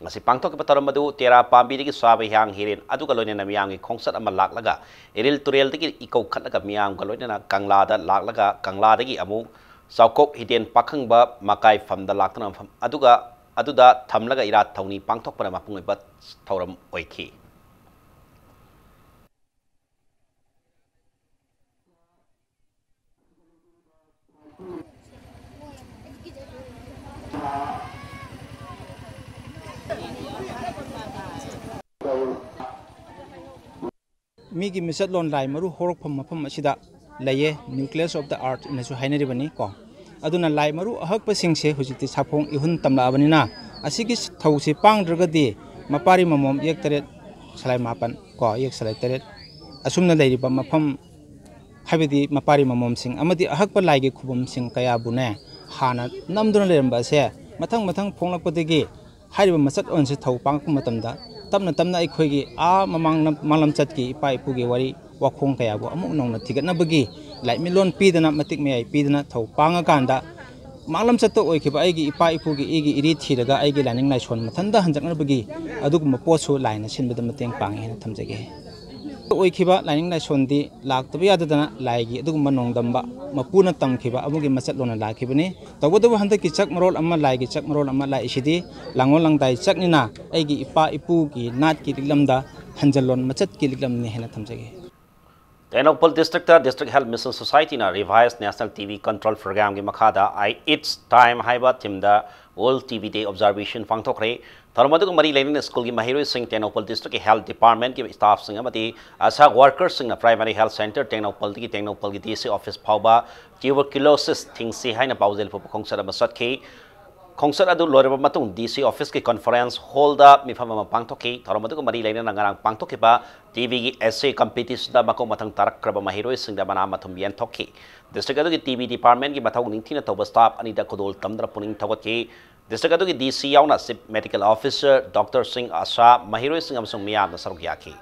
ꯉꯁꯤ ꯄꯥꯡꯊꯣꯛꯈꯤꯕ ꯊꯧꯔꯝ ꯑꯗꯨ ꯇꯦꯔꯥ ꯄꯥꯝꯕꯤꯗꯒꯤ ꯁ꯭ꯋꯥꯕ ꯍꯤꯌꯥꯡ ꯍꯤꯔꯦꯟ ꯑꯗꯨꯒ ꯂꯣꯏꯅꯅ ꯃꯤꯌꯥꯝꯒꯤ ꯈꯣꯡꯆꯠ ꯑꯃ ꯂꯥꯛꯂꯒ ꯏꯔꯤꯜ ꯇꯨꯔꯦꯜꯗꯒꯤ ꯏꯀꯧꯈꯠꯂꯒ ꯃꯤꯌꯥꯝꯒ ꯂꯣꯏꯅꯅ ꯀꯪꯂꯥꯗ ꯂꯥꯛꯂꯒ ꯀꯪꯂꯥꯗꯒꯤ ꯑꯃꯨꯛ ꯆꯥꯎꯀꯣꯛ ꯍꯤꯗꯦꯟ ꯄꯥꯈꯪꯕ ꯃꯀꯥꯏ ꯐꯝꯗ ꯂꯥꯛꯇꯨꯅ ꯃꯐꯝ ꯑꯗꯨꯒ ꯑꯗꯨꯗ ꯊꯝꯂꯒ ꯏꯔꯥꯠ ꯊꯧꯅꯤ ꯄꯥꯡꯊꯣꯛꯄꯅ ꯃꯄꯨꯡ ꯑꯣꯏꯕ ꯊꯧꯔꯝ ꯑꯣꯏꯈꯤ꯫ ꯃꯤꯒꯤ ꯃꯤꯆꯠꯂꯣꯟ ꯂꯥꯏ ꯃꯔꯨ ꯍꯧꯔꯛꯐꯝ ꯃꯐꯝ ꯑꯁꯤꯗ ꯂꯩꯌꯦ, nucleus of the earth ꯏꯅꯁꯨ ꯍꯥꯏꯅꯔꯤꯕꯅꯤ ꯀꯣ꯫ ꯑꯗꯨꯅ ꯂꯥꯏ ꯃꯔꯨ ꯑꯍꯛꯄꯁꯤꯡꯁꯦ ꯍꯧꯖꯤꯛꯇꯤ ꯁꯥꯐꯣꯡ ꯏꯍꯨꯟ ꯇꯝꯂꯛꯑꯕꯅꯤꯅ ꯑꯁꯤꯒꯤ ꯊꯧꯁꯤ ꯄꯥꯡꯗ꯭ꯔꯒꯗꯤ ꯃꯄꯥꯔꯤ ꯃꯃꯣꯝ ꯌꯦꯛ ꯇꯔꯦꯠ ꯁꯂꯥꯏ ꯃꯥꯄꯟ ꯀꯣ, ꯌꯦꯛ ꯁꯂꯥꯏ ꯇꯔꯦꯠ ꯑꯁꯨꯝꯅ ꯂꯩꯔꯤꯕ ꯃꯐꯝ, ꯍꯥꯏꯕꯗꯤ ꯃꯄꯥꯔꯤ ꯃꯃꯣꯝꯁꯤꯡ ꯑꯃꯗꯤ ꯑꯍꯛꯄ ꯂꯥꯏꯒꯤ ꯈꯨꯕꯝꯁꯤꯡ ꯀꯌꯥꯕꯨꯅꯦ ꯍꯥꯟꯅ ꯅꯝꯗꯨꯅ ꯂꯩꯔꯝꯕ ꯑꯁꯦ ꯃꯊꯪ ꯃꯊꯪ ꯐꯣꯡꯂꯛꯄꯗꯒꯤ ꯍꯥꯏꯔꯤꯕ ꯃꯆꯠꯂꯣꯟꯁꯤ ꯊꯧ ꯄꯥꯡꯂꯛꯄ ꯃꯇꯝꯗ ꯇꯞꯅ ꯇꯞꯅ ꯑꯩꯈꯣꯏꯒꯤ ꯑꯥ ꯃꯃꯥꯡ ꯂꯝ-, ꯃꯥꯡꯂꯝꯆꯠꯀꯤ ꯏꯄꯥ ꯏꯄꯨꯒꯤ ꯋꯥꯔꯤ ꯋꯥꯈꯣꯡ ꯀꯌꯥꯕꯨ ꯑꯃꯨꯛ ꯅꯧꯅ ꯊꯤꯒꯠꯅꯕꯒꯤ ꯂꯥꯏꯃꯤꯠꯂꯣꯟ ꯄꯤꯗꯅ, ꯃꯇꯤꯛ ꯃꯌꯥꯏ ꯄꯤꯗꯅ ꯊꯧ ꯄꯥꯡꯉꯀꯥꯟꯗ ꯃꯥꯡꯂꯝꯆꯠꯇ ꯑꯣꯏꯈꯤꯕ ꯑꯩꯒꯤ ꯏꯄꯥ ꯏꯄꯨꯒꯤ ꯏꯒꯤ ꯏꯔꯤ ꯊꯤꯔꯒ ꯑꯩꯒꯤ ꯂꯥꯏꯅꯤꯡ ꯂꯥꯏꯁꯣꯟ ꯃꯊꯟꯇ ꯍꯟꯖꯛꯅꯕꯒꯤ ꯑꯗꯨꯒꯨꯝꯕ ꯄꯣꯠꯁꯨ ꯂꯥꯏꯅ ꯁꯤꯟꯕꯗ ꯃꯇꯦꯡ ꯄꯥꯡꯉꯤ ꯍꯥꯏꯅ ꯊꯝꯖꯒꯦ꯫ ꯑꯣꯏꯈꯤꯕ ꯂꯥꯏꯅꯤꯡ ꯂꯥꯏꯁꯣꯟꯗꯤ ꯂꯥꯛꯇꯕ ꯌꯥꯗꯗꯅ ꯂꯥꯏꯒꯤ ꯑꯗꯨꯒꯨꯝꯕ ꯅꯣꯡꯗꯝꯕ ꯃꯄꯨꯅ ꯇꯝꯈꯤꯕ ꯑꯃꯒꯤ ꯃꯆꯠꯂꯣꯟꯅ ꯂꯥꯛꯈꯤꯕꯅꯤ꯫ ꯇꯧꯕꯇꯕꯨ ꯍꯟꯗꯛꯀꯤ ꯆꯥꯛ ꯃꯔꯣꯜ ꯑꯃ, ꯂꯥꯏꯒꯤ ꯆꯥꯛ ꯃꯔꯣꯜ ꯑꯃ ꯂꯥꯛꯏꯁꯤꯗꯤ ꯂꯥꯡꯒꯣꯜ ꯂꯪꯗꯥꯏ ꯆꯥꯛꯅꯤꯅ ꯑꯩꯒꯤ ꯏꯄꯥ ꯏꯄꯨꯒꯤ ꯅꯥꯠꯀꯤ ꯂꯤꯛꯂꯝꯗ ꯍꯟꯖꯜꯂꯣꯟ ꯃꯆꯠꯀꯤ ꯂꯤꯛꯂꯝꯅꯤ ꯍꯥꯏꯅ ꯊꯝꯖꯒꯦ꯫ Tengnoupal district District Health Mission Society ꯅ Revised National T B Control Program ꯒꯤ ꯃꯈꯥꯗ I It's Time ꯍꯥꯏꯕ theme ꯗ World T B Day Observation ꯄꯥꯡꯊꯣꯛꯈ꯭ꯔꯦ꯫ ꯊꯧꯔꯝ ꯑꯗꯨꯒ ꯃꯔꯤ ꯂꯩꯅꯅ ꯁ꯭ꯀꯨꯜꯒꯤ ꯃꯍꯩꯔꯣꯏꯁꯤꯡ, ꯇꯦꯡꯅꯧꯄꯜ ꯗꯤꯁꯇ꯭ꯔꯤꯛꯀꯤ health department ꯀꯤ staff ꯁꯤꯡ ꯑꯃꯗꯤ ASHA worker ꯁꯤꯡꯅ primary health centre ꯇꯦꯡꯅꯧꯄꯜꯗꯒꯤ ꯇꯦꯡꯅꯧꯄꯜꯒꯤ D C office ꯐꯥꯎꯕ tuberculosis ꯊꯤꯡꯁꯤ ꯍꯥꯏꯅ ꯄꯥꯎꯖꯦꯜ ꯄꯨꯕ ꯈꯣꯡꯆꯠ ꯑꯃ ꯆꯠꯈꯤ꯫ ꯈꯣꯡꯆꯠ ꯑꯗꯨ ꯂꯣꯏꯔꯕ ꯃꯇꯨꯡ D C office ꯀꯤ conference hall ꯗ ꯃꯤꯐꯝ ꯑꯃ ꯄꯥꯡꯊꯣꯛꯈꯤ꯫ ꯊꯧꯔꯝ ꯑꯗꯨꯒ ꯃꯔꯤ ꯂꯩꯅꯅ ꯉꯔꯥꯡ ꯄꯥꯡꯊꯣꯛꯈꯤꯕ T B ꯒꯤ essay competition ꯗ ꯃꯀꯣꯛ ꯃꯊꯪ ꯇꯥꯔꯛꯈ꯭ꯔꯕ ꯃꯍꯩꯔꯣꯏꯁꯤꯡꯗ ꯃꯅꯥ ꯃꯊꯨꯝ ꯌꯦꯟꯊꯣꯛꯈꯤ꯫ District ꯑꯗꯨꯒꯤ T B department ꯀꯤ ꯃꯊꯧ ꯅꯤꯡꯊꯤꯅ ꯇꯧꯕ staff ꯑꯅꯤꯗ ꯈꯨꯗꯣꯜ ꯇꯝꯗꯨꯅ ꯄꯨꯛꯅꯤꯡ ꯊꯧꯒꯠꯈꯤ꯫ District ꯑꯗꯨꯒꯤ D C ꯌꯥꯎꯅ Chief Medical Officer, doctor ꯁꯤꯡ, ASHA, ꯃꯍꯩꯔꯣꯏꯁꯤꯡ ꯑꯃꯁꯨꯡ ꯃꯤꯌꯥꯝꯅ ꯁꯔꯨꯛ ꯌꯥꯈꯤ꯫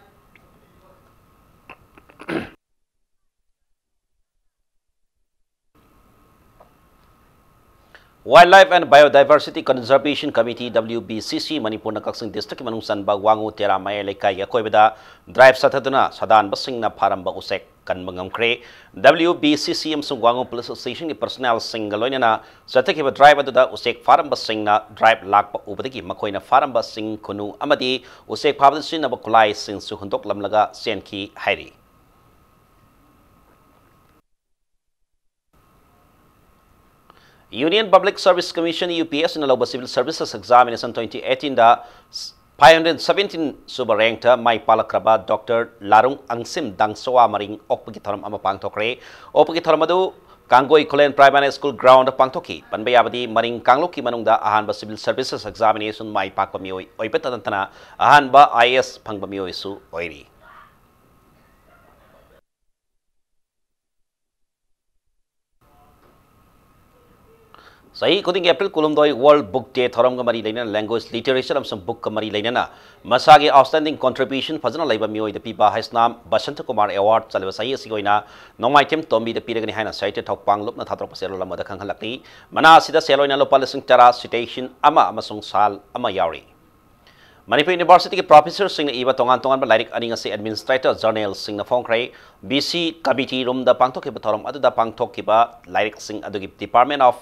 Wildlife and Biodiversity Conservation Committee, W B C C, ꯃꯅꯤꯄꯨꯔꯅ ꯀꯛꯆꯤꯡ district ꯀꯤ ꯃꯅꯨꯡ ꯆꯟꯕ ꯋꯥꯉꯨ ꯇꯦꯔꯥ ꯃꯌꯥꯏ ꯂꯩꯀꯥꯏꯒꯤ ꯑꯀꯣꯏꯕꯗ drive ꯆꯠꯊꯗꯨꯅ ꯁꯥꯗꯥꯟꯕꯁꯤꯡꯅ ꯐꯥꯔꯝꯕ ꯎꯆꯦꯛ ꯀꯟꯕ ꯉꯝꯈ꯭ꯔꯦ꯫ W B C C ꯑꯃꯁꯨꯡ ꯋꯥꯉꯨ police station ꯒꯤ personnel ꯁꯤꯡꯒ ꯂꯣꯏꯅꯅ ꯆꯠꯊꯈꯤꯕ drive ꯑꯗꯨꯗ ꯎꯆꯦꯛ ꯐꯥꯔꯝꯕꯁꯤꯡꯅ drive ꯂꯥꯛꯄ ꯎꯕꯗꯒꯤ ꯃꯈꯣꯏꯅ ꯐꯥꯔꯝꯕꯁꯤꯡ, ꯈꯨꯅꯨ ꯑꯃꯗꯤ ꯎꯆꯦꯛ ꯐꯥꯕꯗ ꯁꯤꯖꯤꯟꯅꯕ ꯈꯨꯠꯂꯥꯏꯁꯤꯡꯁꯨ ꯍꯨꯟꯗꯣꯛꯂꯝꯂꯒ ꯆꯦꯟꯈꯤ ꯍꯥꯏꯔꯤ꯫ Union Public Service Commission, U P S C ꯅ ꯂꯧꯕ Civil Services Examination twenty eighteen ꯗ five hundred seventeen ꯁꯨꯕ rank ꯇ ꯃꯥꯏ ꯄꯥꯛꯂꯛꯈ꯭ꯔꯕ doctor ꯂꯥꯔꯨꯡ ꯑꯪꯁꯤꯝ ꯗꯥꯡꯁꯋꯥ ꯃꯔꯤꯡ ꯑꯣꯛꯄꯒꯤ ꯊꯧꯔꯝ ꯑꯃ ꯄꯥꯡꯊꯣꯛꯈ꯭ꯔꯦ꯫ ꯑꯣꯛꯄꯒꯤ ꯊꯧꯔꯝ ꯑꯗꯨ ꯀꯥꯡꯒꯣꯏ ꯈꯨꯂꯦꯟ Primary School ground ꯗ ꯄꯥꯡꯊꯣꯛꯈꯤ꯫ ꯄꯟꯕ ꯌꯥꯕꯗꯤ, ꯃꯔꯤꯡ ꯀꯥꯡꯂꯨꯞꯀꯤ ꯃꯅꯨꯡꯗ ꯑꯍꯥꯟꯕ Civil Services Examination ꯃꯥꯏ ꯄꯥꯛꯄ ꯃꯤꯑꯣꯏ ꯑꯣꯏꯕꯇ ꯅꯠꯇꯅ ꯑꯍꯥꯟꯕ I A S ꯐꯪꯕ ꯃꯤꯑꯣꯏꯁꯨ ꯑꯣꯏꯔꯤ꯫ ꯆꯍꯤ ꯈꯨꯗꯤꯡꯒꯤ April ꯀꯨꯟꯍꯨꯝꯗꯣꯏ World Book Day ꯊꯧꯔꯝꯒ ꯃꯔꯤ ꯂꯩꯅꯅ language, literature ꯑꯃꯁꯨꯡ book ꯀ ꯃꯔꯤ ꯂꯩꯅꯅ ꯃꯁꯥꯒꯤ outstanding contribution ꯐꯖꯅ ꯂꯩꯕ ꯃꯤꯑꯣꯏꯗ ꯄꯤꯕ ꯍꯩꯁꯅꯥꯝ ꯕꯁꯟꯇ ꯀꯨꯃꯥꯔ award ꯆꯠꯂꯤꯕ ꯆꯍꯤ ꯑꯁꯤꯒꯤ ꯑꯣꯏꯅ ꯅꯣꯡꯃꯥꯏꯊꯦꯝ ꯇꯣꯝꯕꯤꯗ ꯄꯤꯔꯒꯅꯤ ꯍꯥꯏꯅ ꯁꯥꯍꯤꯇ꯭ꯌ ꯊꯧꯄꯥꯡ ꯂꯨꯞꯅ ꯊꯥꯗꯣꯔꯛꯄ ꯆꯦꯔꯣꯜ ꯑꯃꯗ ꯈꯪꯍꯜꯂꯛꯂꯤ꯫ ꯃꯅꯥ ꯑꯁꯤꯗ ꯁꯦꯜ ꯑꯣꯏꯅ ꯂꯨꯄꯥ ꯂꯤꯁꯤꯡ ꯇꯔꯥ, citation ꯑꯃ ꯑꯃꯁꯨꯡ ꯁꯥꯜ ꯑꯃ ꯌꯥꯎꯔꯤ꯫ ꯃꯅꯤꯄꯨꯔ University ꯒꯤ professor ꯁꯤꯡꯅ ꯏꯕ ꯇꯣꯉꯥꯟ ꯇꯣꯉꯥꯟꯕ ꯂꯥꯏꯔꯤꯛ ꯑꯅꯤ ꯉꯁꯤ administrator journal ꯁꯤꯡꯅ ꯐꯣꯡꯈ꯭ꯔꯦ꯫ B C committee room ꯗ ꯄꯥꯡꯊꯣꯛꯈꯤꯕ ꯊꯧꯔꯝ ꯑꯗꯨꯗ ꯄꯥꯡꯊꯣꯛꯈꯤꯕ ꯂꯥꯏꯔꯤꯛꯁꯤꯡ ꯑꯗꯨꯒꯤ Department of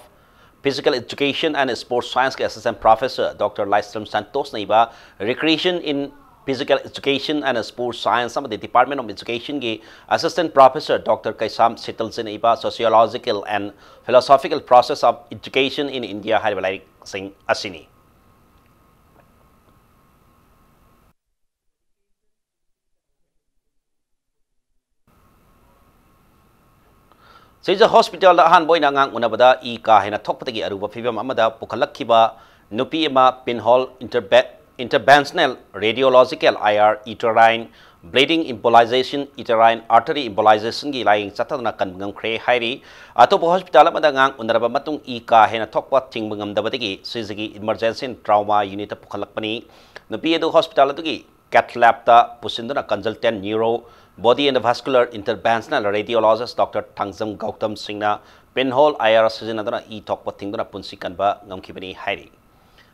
Physical Education and Sports Science ꯀꯤ assistant professor doctor ꯂꯥꯏꯁ꯭ꯔꯝ ꯁꯟꯇꯣꯁꯅ ꯏꯕ Recreation in Physical Education and Sports Science ꯑꯃꯗꯤ Department of Educationꯒꯤ Assistant Professor Doctor ꯀꯩꯁꯥꯝ ꯁꯤꯇꯜꯁꯤꯅ ꯏꯕ Sociological and Philosophical Process of Education in India ꯍꯥꯏꯔꯤꯕ ꯂꯥꯏꯔꯤꯛꯁꯤꯡ ꯑꯁꯤꯅꯤ꯫ ꯁꯤꯖ ꯍꯣꯁꯄꯤꯇꯥꯜꯗ ꯑꯍꯥꯟꯕ ꯑꯣꯏꯅ ꯑꯉꯥꯡ ꯎꯅꯕꯗ ꯏ ꯀꯥ ꯍꯦꯟꯅ ꯊꯣꯛꯄꯗꯒꯤ ꯑꯔꯨꯕ ꯐꯤꯕꯝ ꯑꯃꯗ ꯄꯨꯈꯠꯂꯛꯈꯤꯕ ꯅꯨꯄꯤ ꯑꯃ Pinhole Interve-, Interventional Radiological I R Uterine Bleeding Embolization, Uterine Artery Embolizationꯒꯤ ꯂꯥꯌꯦꯡ ꯆꯠꯊꯗꯨꯅ ꯀꯟꯕ ꯉꯝꯈ꯭ꯔꯦ ꯍꯥꯏꯔꯤ꯫ ꯑꯇꯣꯞꯄ ꯍꯣꯁꯄꯤꯇꯥꯜ ꯑꯃꯗ ꯑꯉꯥꯡ ꯎꯅꯔꯕ ꯃꯇꯨꯡ ꯏ ꯀꯥ ꯍꯦꯟꯅ ꯊꯣꯛꯄ ꯊꯤꯡꯕ ꯉꯝꯗꯕꯗꯒꯤ ꯁꯤꯖꯒꯤ Emergency and Trauma Unitꯇ ꯄꯨꯈꯠꯂꯛꯄꯅꯤ꯫ ꯅꯨꯄꯤ ꯑꯗꯨ ꯍꯣꯁꯄꯤꯇꯥꯜ ꯑꯗꯨꯒꯤ cath labꯇ ꯄꯨꯁꯤꯟꯗꯨꯅ consultant neuro, body and vascular interventional radiologist Doctor Thangjam Gautam ꯁꯤꯡꯅ Pinhole I R ꯁꯤꯖꯤꯟꯅꯗꯨꯅ ꯏ ꯊꯣꯛꯄ ꯊꯤꯡꯗꯨꯅ ꯄꯨꯟꯁꯤ ꯀꯟꯕ ꯉꯝꯈꯤꯕꯅꯤ ꯍꯥꯏꯔꯤ꯫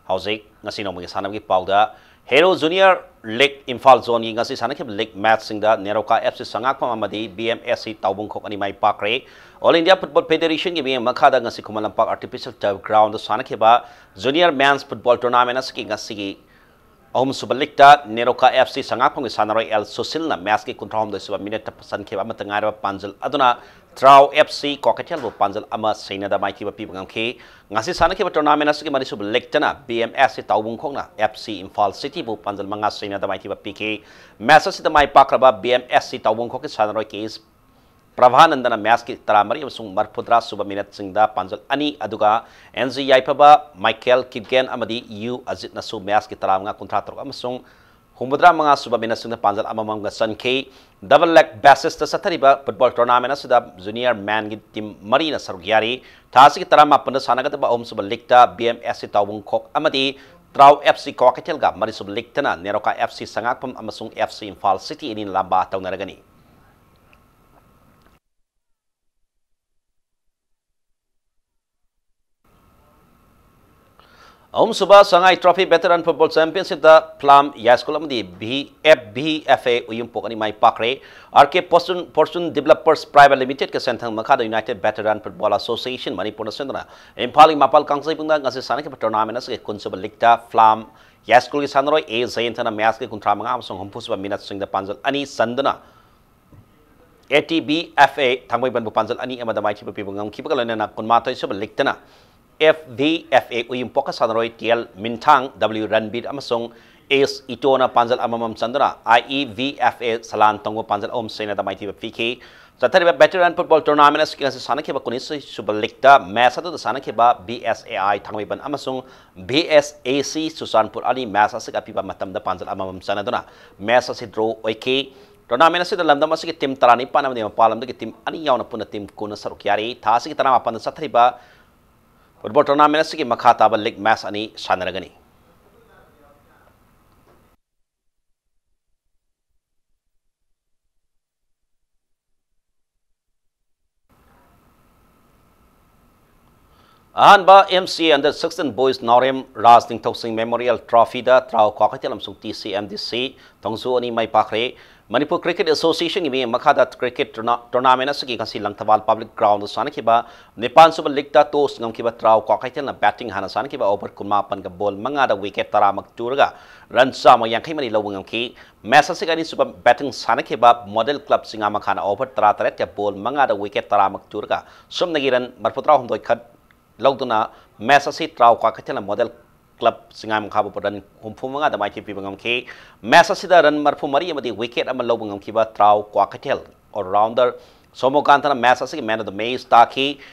ꯍꯧꯖꯤꯛ ꯉꯁꯤ ꯅꯣꯡꯃꯒꯤ ꯁꯥꯟꯅꯕꯒꯤ ꯄꯥꯎꯗ Hero Junior League ꯏꯝꯐꯥꯜ ꯖꯣꯟꯒꯤ ꯉꯁꯤ ꯁꯥꯟꯅꯈꯤꯕ league matchꯁꯤꯡꯗ ꯅꯦꯔꯣꯀꯥ F C ꯁꯉꯥꯛꯐꯝ ꯑꯃꯗꯤ B M S C ꯇꯥꯎꯕꯨꯡꯈꯣꯛ ꯑꯅꯤ ꯃꯥꯏ ꯄꯥꯛꯈ꯭ꯔꯦ꯫ All India Football Federationꯒꯤ ꯃꯤꯠꯌꯦꯡ ꯃꯈꯥꯗ ꯉꯁꯤ ꯈꯨꯃꯟ ꯂꯝꯄꯥꯛ artificial turf groundꯗ ꯁꯥꯟꯅꯈꯤꯕ Junior Men's Football Tournament ꯑꯁꯤꯒꯤ ꯉꯁꯤꯒꯤ ꯑꯍꯨꯝꯁꯨꯕ leagueꯇ ꯅꯦꯔꯣꯀꯥ F C ꯁꯉꯥꯛꯐꯝꯒꯤ ꯁꯥꯟꯅꯔꯣꯏ ꯑꯦꯜ ꯁꯨꯁꯤꯜꯅ matchꯀꯤ ꯀꯨꯟꯊ꯭ꯔꯥ ꯍꯨꯝꯗꯣꯏ ꯁꯨꯕ minuteꯇ ꯆꯟꯈꯤꯕ ꯑꯃꯠꯇ ꯉꯥꯏꯔꯕ ꯄꯥꯟꯖꯜ ꯑꯗꯨꯅ ꯇ꯭ꯔꯥꯎ F C ꯀ꯭ꯋꯥꯀꯩꯊꯦꯜꯕꯨ ꯄꯥꯟꯖꯜ ꯑꯃ ꯁꯩꯅꯗ ꯃꯥꯏꯊꯤꯕ ꯄꯤꯕ ꯉꯝꯈꯤ꯫ ꯉꯁꯤ ꯁꯥꯟꯅꯈꯤꯕ tournament ꯑꯁꯤꯒꯤ ꯃꯔꯤꯁꯨꯕ leagueꯇꯅ B M S C ꯇꯥꯎꯕꯨꯡꯈꯣꯛꯅ F C Imphal ꯁꯤꯇꯤꯕꯨ ꯄꯥꯟꯖꯜ ꯃꯉꯥ ꯁꯩꯅꯗ ꯃꯥꯏꯊꯤꯕ ꯄꯤꯈꯤ꯫ Match ꯑꯁꯤꯗ ꯃꯥꯏ ꯄꯥꯛꯈ꯭ꯔꯕ B M S C ꯇꯥꯎꯕꯨꯡꯈꯣꯛꯀꯤ ꯁꯥꯟꯅꯔꯣꯏ ꯀꯦ ꯑꯦꯁ ꯄ꯭ꯔꯚꯥꯅꯟꯗꯅ matchꯀꯤ ꯇꯔꯥꯃꯔꯤ ꯑꯃꯁꯨꯡ ꯃꯔꯐꯨꯇꯔꯥ ꯁꯨꯕ minuteꯁꯤꯡꯗ ꯄꯥꯟꯖꯜ ꯑꯅꯤ, ꯑꯗꯨꯒ N G ꯌꯥꯏꯐꯕ, ꯃꯥꯏꯀꯦꯜ ꯀꯤꯞꯒꯦꯟ ꯑꯃꯗꯤ ꯌꯨ ꯑꯖꯤꯠꯅꯁꯨ matchꯀꯤ ꯇꯔꯥꯃꯉꯥ, ꯀꯨꯟꯊ꯭ꯔꯥ ꯇꯔꯨꯛ ꯑꯃꯁꯨꯡ ꯍꯨꯝꯐꯨꯇꯔꯥ ꯃꯉꯥ ꯁꯨꯕ minuteꯁꯤꯡꯗ ꯄꯥꯟꯖꯜ ꯑꯃꯃꯝꯒ ꯆꯟꯈꯤ꯫ Double leg basisꯇ ꯆꯠꯊꯔꯤꯕ football tournament ꯑꯁꯤꯗ junior menꯒꯤ team ꯃꯔꯤꯅ ꯁꯔꯨꯛ ꯌꯥꯔꯤ꯫ ꯊꯥ ꯑꯁꯤꯒꯤ ꯇꯔꯥꯃꯥꯄꯟꯗ ꯁꯥꯟꯅꯒꯗꯕ ꯑꯍꯨꯝꯁꯨꯕ leagueꯇ B M S C ꯇꯥꯎꯕꯨꯡꯈꯣꯛ ꯑꯃꯗꯤ ꯇ꯭ꯔꯥꯎ F C ꯀ꯭ꯋꯥꯀꯩꯊꯦꯜꯒ, ꯃꯔꯤꯁꯨꯕ leagueꯇꯅ NEROCA F C ꯁꯉꯥꯛꯐꯝ ꯑꯃꯁꯨꯡ F C ꯏꯝꯐꯥꯜ ꯁꯤꯇꯤ ꯑꯅꯤꯅ ꯂꯥꯝꯕꯥ ꯇꯧꯅꯔꯒꯅꯤ꯫ ꯑꯍꯨꯝꯁꯨꯕ ꯁꯉꯥꯏ ꯇ꯭ꯔꯣꯐꯤ ꯚꯦꯇꯔꯥꯟ ꯐꯨꯠꯕꯣꯜ ꯆꯦꯝꯄꯤꯌꯟꯁꯤꯞꯇ ꯐ꯭ꯂꯥꯝ ꯌꯥꯏꯁ꯭ꯀꯨꯜ ꯑꯃꯗꯤ V F V F A ꯎꯌꯨꯝꯄꯣꯛ ꯑꯅꯤ ꯃꯥꯏ ꯄꯥꯛꯈ꯭ꯔꯦ꯫ ꯑꯥꯔ ꯀꯦ ꯐꯣꯔꯆꯨꯟ ꯐꯣꯔꯆꯨꯟ ꯗꯤꯕꯦꯂꯞꯄꯔꯁ ꯄ꯭ꯔꯥꯏꯚꯦꯠ ꯂꯤꯃꯤꯇꯦꯗꯀꯤ ꯁꯦꯟꯊꯪ ꯃꯈꯥꯗ ꯌꯨꯅꯥꯏꯇꯦꯗ ꯚꯦꯇꯔꯥꯟ ꯐꯨꯠꯕꯣꯜ ꯑꯦꯁꯣꯁꯤꯌꯦꯁꯟ ꯃꯅꯤꯄꯨꯔꯅ ꯁꯤꯟꯗꯨꯅ ꯏꯝꯐꯥꯜꯒꯤ ꯃꯄꯥꯜ ꯀꯥꯡꯖꯩꯕꯨꯡꯗ ꯉꯁꯤ ꯁꯥꯟꯅꯈꯤꯕ ꯇꯣꯔꯅꯥꯃꯦꯟ ꯑꯁꯤꯒꯤ ꯀꯨꯟꯁꯨꯕ ꯂꯤꯛꯇ ꯐ꯭ꯂꯥꯝ ꯌꯥꯏꯁ꯭ꯀꯨꯜꯒꯤ ꯁꯥꯟꯅꯔꯣꯏ ꯑꯦ ꯖꯌꯟꯇꯅ ꯃꯦꯠꯁꯀꯤ ꯀꯨꯟꯊ꯭ꯔꯥ ꯃꯉꯥ ꯑꯃꯁꯨꯡ ꯍꯨꯝꯐꯨ ꯁꯨꯕ ꯃꯤꯅꯠꯁꯤꯡꯗ ꯄꯥꯟꯖꯜ ꯑꯅꯤ ꯆꯟꯗꯨꯅ A T V F A ꯊꯥꯡꯃꯩꯕꯟꯕꯨ ꯄꯥꯟꯖꯜ ꯑꯅꯤ ꯑꯃꯗ ꯃꯥꯏꯊꯤꯕ ꯄꯤꯕ ꯉꯝꯈꯤꯕꯒ ꯂꯣꯏꯅꯅ ꯀꯨꯟꯃꯥꯊꯣꯏ ꯁꯨꯕ ꯂꯤꯛꯇꯅ ꯑꯦꯐ ꯚꯤ ꯑꯦꯐ ꯑꯦ ꯎꯌꯨꯝꯄꯣꯛꯀ ꯁꯥꯟꯅꯔꯣꯏ ꯇꯤ ꯑꯦꯜ ꯃꯤꯟꯊꯥꯡ, ꯗꯕ꯭ꯂꯤꯌꯨ ꯔꯟꯕꯤꯔ ꯑꯃꯁꯨꯡ ꯑꯦꯁ ꯏꯇꯣꯅ ꯄꯥꯟꯖꯜ ꯑꯃꯃꯝ ꯆꯟꯗꯨꯅ ꯑꯥꯏ ꯏ ꯚꯤ ꯑꯦꯐ ꯑꯦ ꯁꯂꯥꯟ ꯇꯣꯡꯕ ꯄꯥꯟꯖꯜ ꯑꯍꯨꯝ ꯁꯦꯟꯅꯗ ꯃꯥꯏꯊꯤꯕ ꯄꯤꯈꯤ꯫ ꯆꯠꯊꯔꯤꯕ ꯚꯦꯇꯔꯥꯟ ꯐꯨꯠꯕꯣꯜ ꯇꯣꯔꯅꯥꯃꯦꯟ ꯑꯁꯤꯒꯤ ꯉꯁꯤ ꯁꯥꯟꯅꯈꯤꯕ ꯀꯨꯟꯅꯤꯊꯣꯏ ꯁꯨꯕ ꯂꯤꯛꯇ ꯃꯦꯠꯁ ꯑꯗꯨꯗ ꯁꯥꯟꯅꯈꯤꯕ ꯚꯤ ꯑꯦꯁ ꯑꯦ ꯑꯥꯏ ꯊꯥꯡꯃꯩꯕꯟ ꯑꯃꯁꯨꯡ ꯚꯤ ꯑꯦꯁ ꯑꯦ ꯁꯤ ꯆꯨꯔꯆꯥꯟꯄꯨꯔ ꯑꯅꯤ ꯃꯦꯠꯁ ꯑꯁꯤꯒꯤ ꯑꯄꯤꯕ ꯃꯇꯝꯗ ꯄꯥꯟꯖꯜ ꯑꯃꯃꯝ ꯆꯟꯅꯗꯨꯅ ꯃꯦꯠꯁ ꯑꯁꯤ ꯗ꯭ꯔꯣ ꯑꯣꯏꯈꯤ꯫ ꯇꯣꯔꯅꯥꯃꯦꯟ ꯑꯁꯤꯗ ꯂꯝꯗꯝ ꯑꯁꯤꯒꯤ ꯇꯤꯝ ꯇꯔꯥꯅꯤꯄꯥꯟ ꯑꯃꯗꯤ ꯃꯄꯥꯟ ꯂꯝꯗꯒꯤ ꯇꯤꯝ ꯑꯅꯤ ꯌꯥꯎꯅ ꯄꯨꯟꯅ ꯇꯤꯝ ꯀꯨꯟꯅ ꯁꯔꯨꯛ ꯌꯥꯔꯤ꯫ ꯊꯥ ꯑꯁꯤꯒꯤ ꯇꯔꯥꯃꯥꯄꯟꯗ ꯆꯠꯊꯔꯤꯕ ꯐꯨꯠꯕꯣꯜ ꯇꯣꯔꯅꯥꯃꯦꯟ ꯑꯁꯤꯒꯤ ꯃꯈꯥ ꯇꯥꯕ ꯂꯤꯒ ꯃꯦꯠꯁ ꯑꯅꯤ ꯁꯥꯟꯅꯔꯒꯅꯤ꯫ ꯑꯍꯥꯟꯕ ꯑꯦꯝ ꯁꯤ ꯑꯦ ꯑꯟꯗꯔ ꯁꯤꯛꯁꯇꯤꯟ ꯕꯣꯏꯁ ꯅꯥꯎꯔꯦꯝ ꯔꯥꯖ ꯅꯤꯡꯊꯧꯁꯤꯡ ꯃꯦꯃꯣꯔꯤꯌꯦꯜ ꯇ꯭ꯔꯣꯐꯤꯗ ꯇ꯭ꯔꯥꯎ ꯀ꯭ꯋꯥꯀꯩꯊꯦꯜ ꯑꯃꯁꯨꯡ ꯇꯤ ꯁꯤ ꯑꯦꯝ ꯗꯤ ꯁꯤ ꯊꯣꯡꯖꯨ ꯑꯅꯤ ꯃꯥꯏ ꯄꯥꯛꯈ꯭ꯔꯦ꯫ ꯃꯅꯤꯄꯨꯔ ꯀ꯭ꯔꯤꯀꯦꯠ ꯑꯦꯁꯣꯁꯤꯌꯦꯁꯟꯒꯤ ꯃꯤꯠꯌꯦꯡ ꯃꯈꯥꯗ ꯀ꯭ꯔꯤꯀꯦꯠ ꯇꯣꯔꯅꯥ-, ꯇꯣꯔꯅꯥꯃꯦꯟ ꯑꯁꯤꯒꯤ ꯉꯁꯤ ꯂꯪꯊꯕꯥꯜ ꯄꯕ꯭ꯂꯤꯛ ꯒ꯭ꯔꯥꯎꯟꯗ ꯁꯥꯟꯅꯈꯤꯕ ꯅꯤꯄꯥꯟ ꯁꯨꯕ ꯂꯤꯒꯇ ꯇꯣꯁ ꯉꯝꯈꯤꯕ ꯇ꯭ꯔꯥꯎ ꯀ꯭ꯋꯥꯀꯩꯊꯦꯜꯅ ꯕꯦꯇꯤꯡ ꯍꯥꯟꯅ ꯁꯥꯟꯅꯈꯤꯕ ꯑꯣꯚꯔ ꯀꯨꯟꯃꯥꯄꯟꯒ ꯕꯣꯜ ꯃꯉꯥꯗ ꯋꯤꯀꯦꯠ ꯇꯔꯥꯃꯛ ꯇꯨꯔꯒ ꯔꯟ ꯆꯥꯝꯃ ꯌꯥꯡꯈꯩ ꯃꯔꯤ ꯂꯧꯕ ꯉꯝꯈꯤ꯫ ꯃꯦꯆ ꯑꯁꯤꯒꯤ ꯑꯅꯤꯁꯨꯕ ꯕꯦꯇꯤꯡ ꯁꯥꯟꯅꯈꯤꯕ ꯃꯣꯗꯦꯜ ꯀ꯭ꯂꯕ ꯆꯤꯉꯥꯃꯈꯥꯅ ꯑꯣꯚꯔ ꯇꯔꯥꯇꯔꯦꯠꯀ ꯕꯣꯜ ꯃꯉꯥꯗ ꯋꯤꯀꯦꯠ ꯇꯔꯥꯃꯛ ꯇꯨꯔꯒ ꯁꯨꯞꯅꯒꯤ ꯔꯟ ꯃꯔꯤꯐꯨꯇꯔꯥꯍꯨꯝꯗꯣꯏ ꯈꯛ ꯂꯧꯗꯨꯅ ꯃꯦꯆ ꯑꯁꯤ ꯇ꯭ꯔꯥꯎ ꯀ꯭ꯋꯥꯀꯩꯊꯦꯜꯅ ꯃꯣꯗꯦꯜ ꯀ꯭ꯂꯕ ꯆꯤꯉꯥꯃꯈꯥꯕꯨ ꯔꯟ ꯍꯨꯝꯐꯨꯃꯉꯥꯗ ꯃꯥꯏꯊꯤꯕ ꯄꯤꯕ ꯉꯝꯈꯤ꯫ ꯃꯦꯆ ꯑꯁꯤꯗ ꯔꯟ ꯃꯔꯤꯐꯨꯃꯔꯤ ꯑꯃꯗꯤ ꯋꯤꯀꯦꯠ ꯑꯃ ꯂꯧꯕ ꯉꯝꯈꯤꯕ ꯇ꯭ꯔꯥꯎ ꯀ꯭ꯋꯥꯀꯩꯊꯦꯜ ꯑꯣꯜꯔꯥꯎꯟꯗꯔ ꯁꯣꯃꯣꯀꯥꯟꯇꯅ ꯃꯦꯆ ꯑꯁꯤꯒꯤ ꯃꯦꯟ ꯑꯣꯐ ꯗ ꯃꯦꯆ ꯇꯥꯈꯤ꯫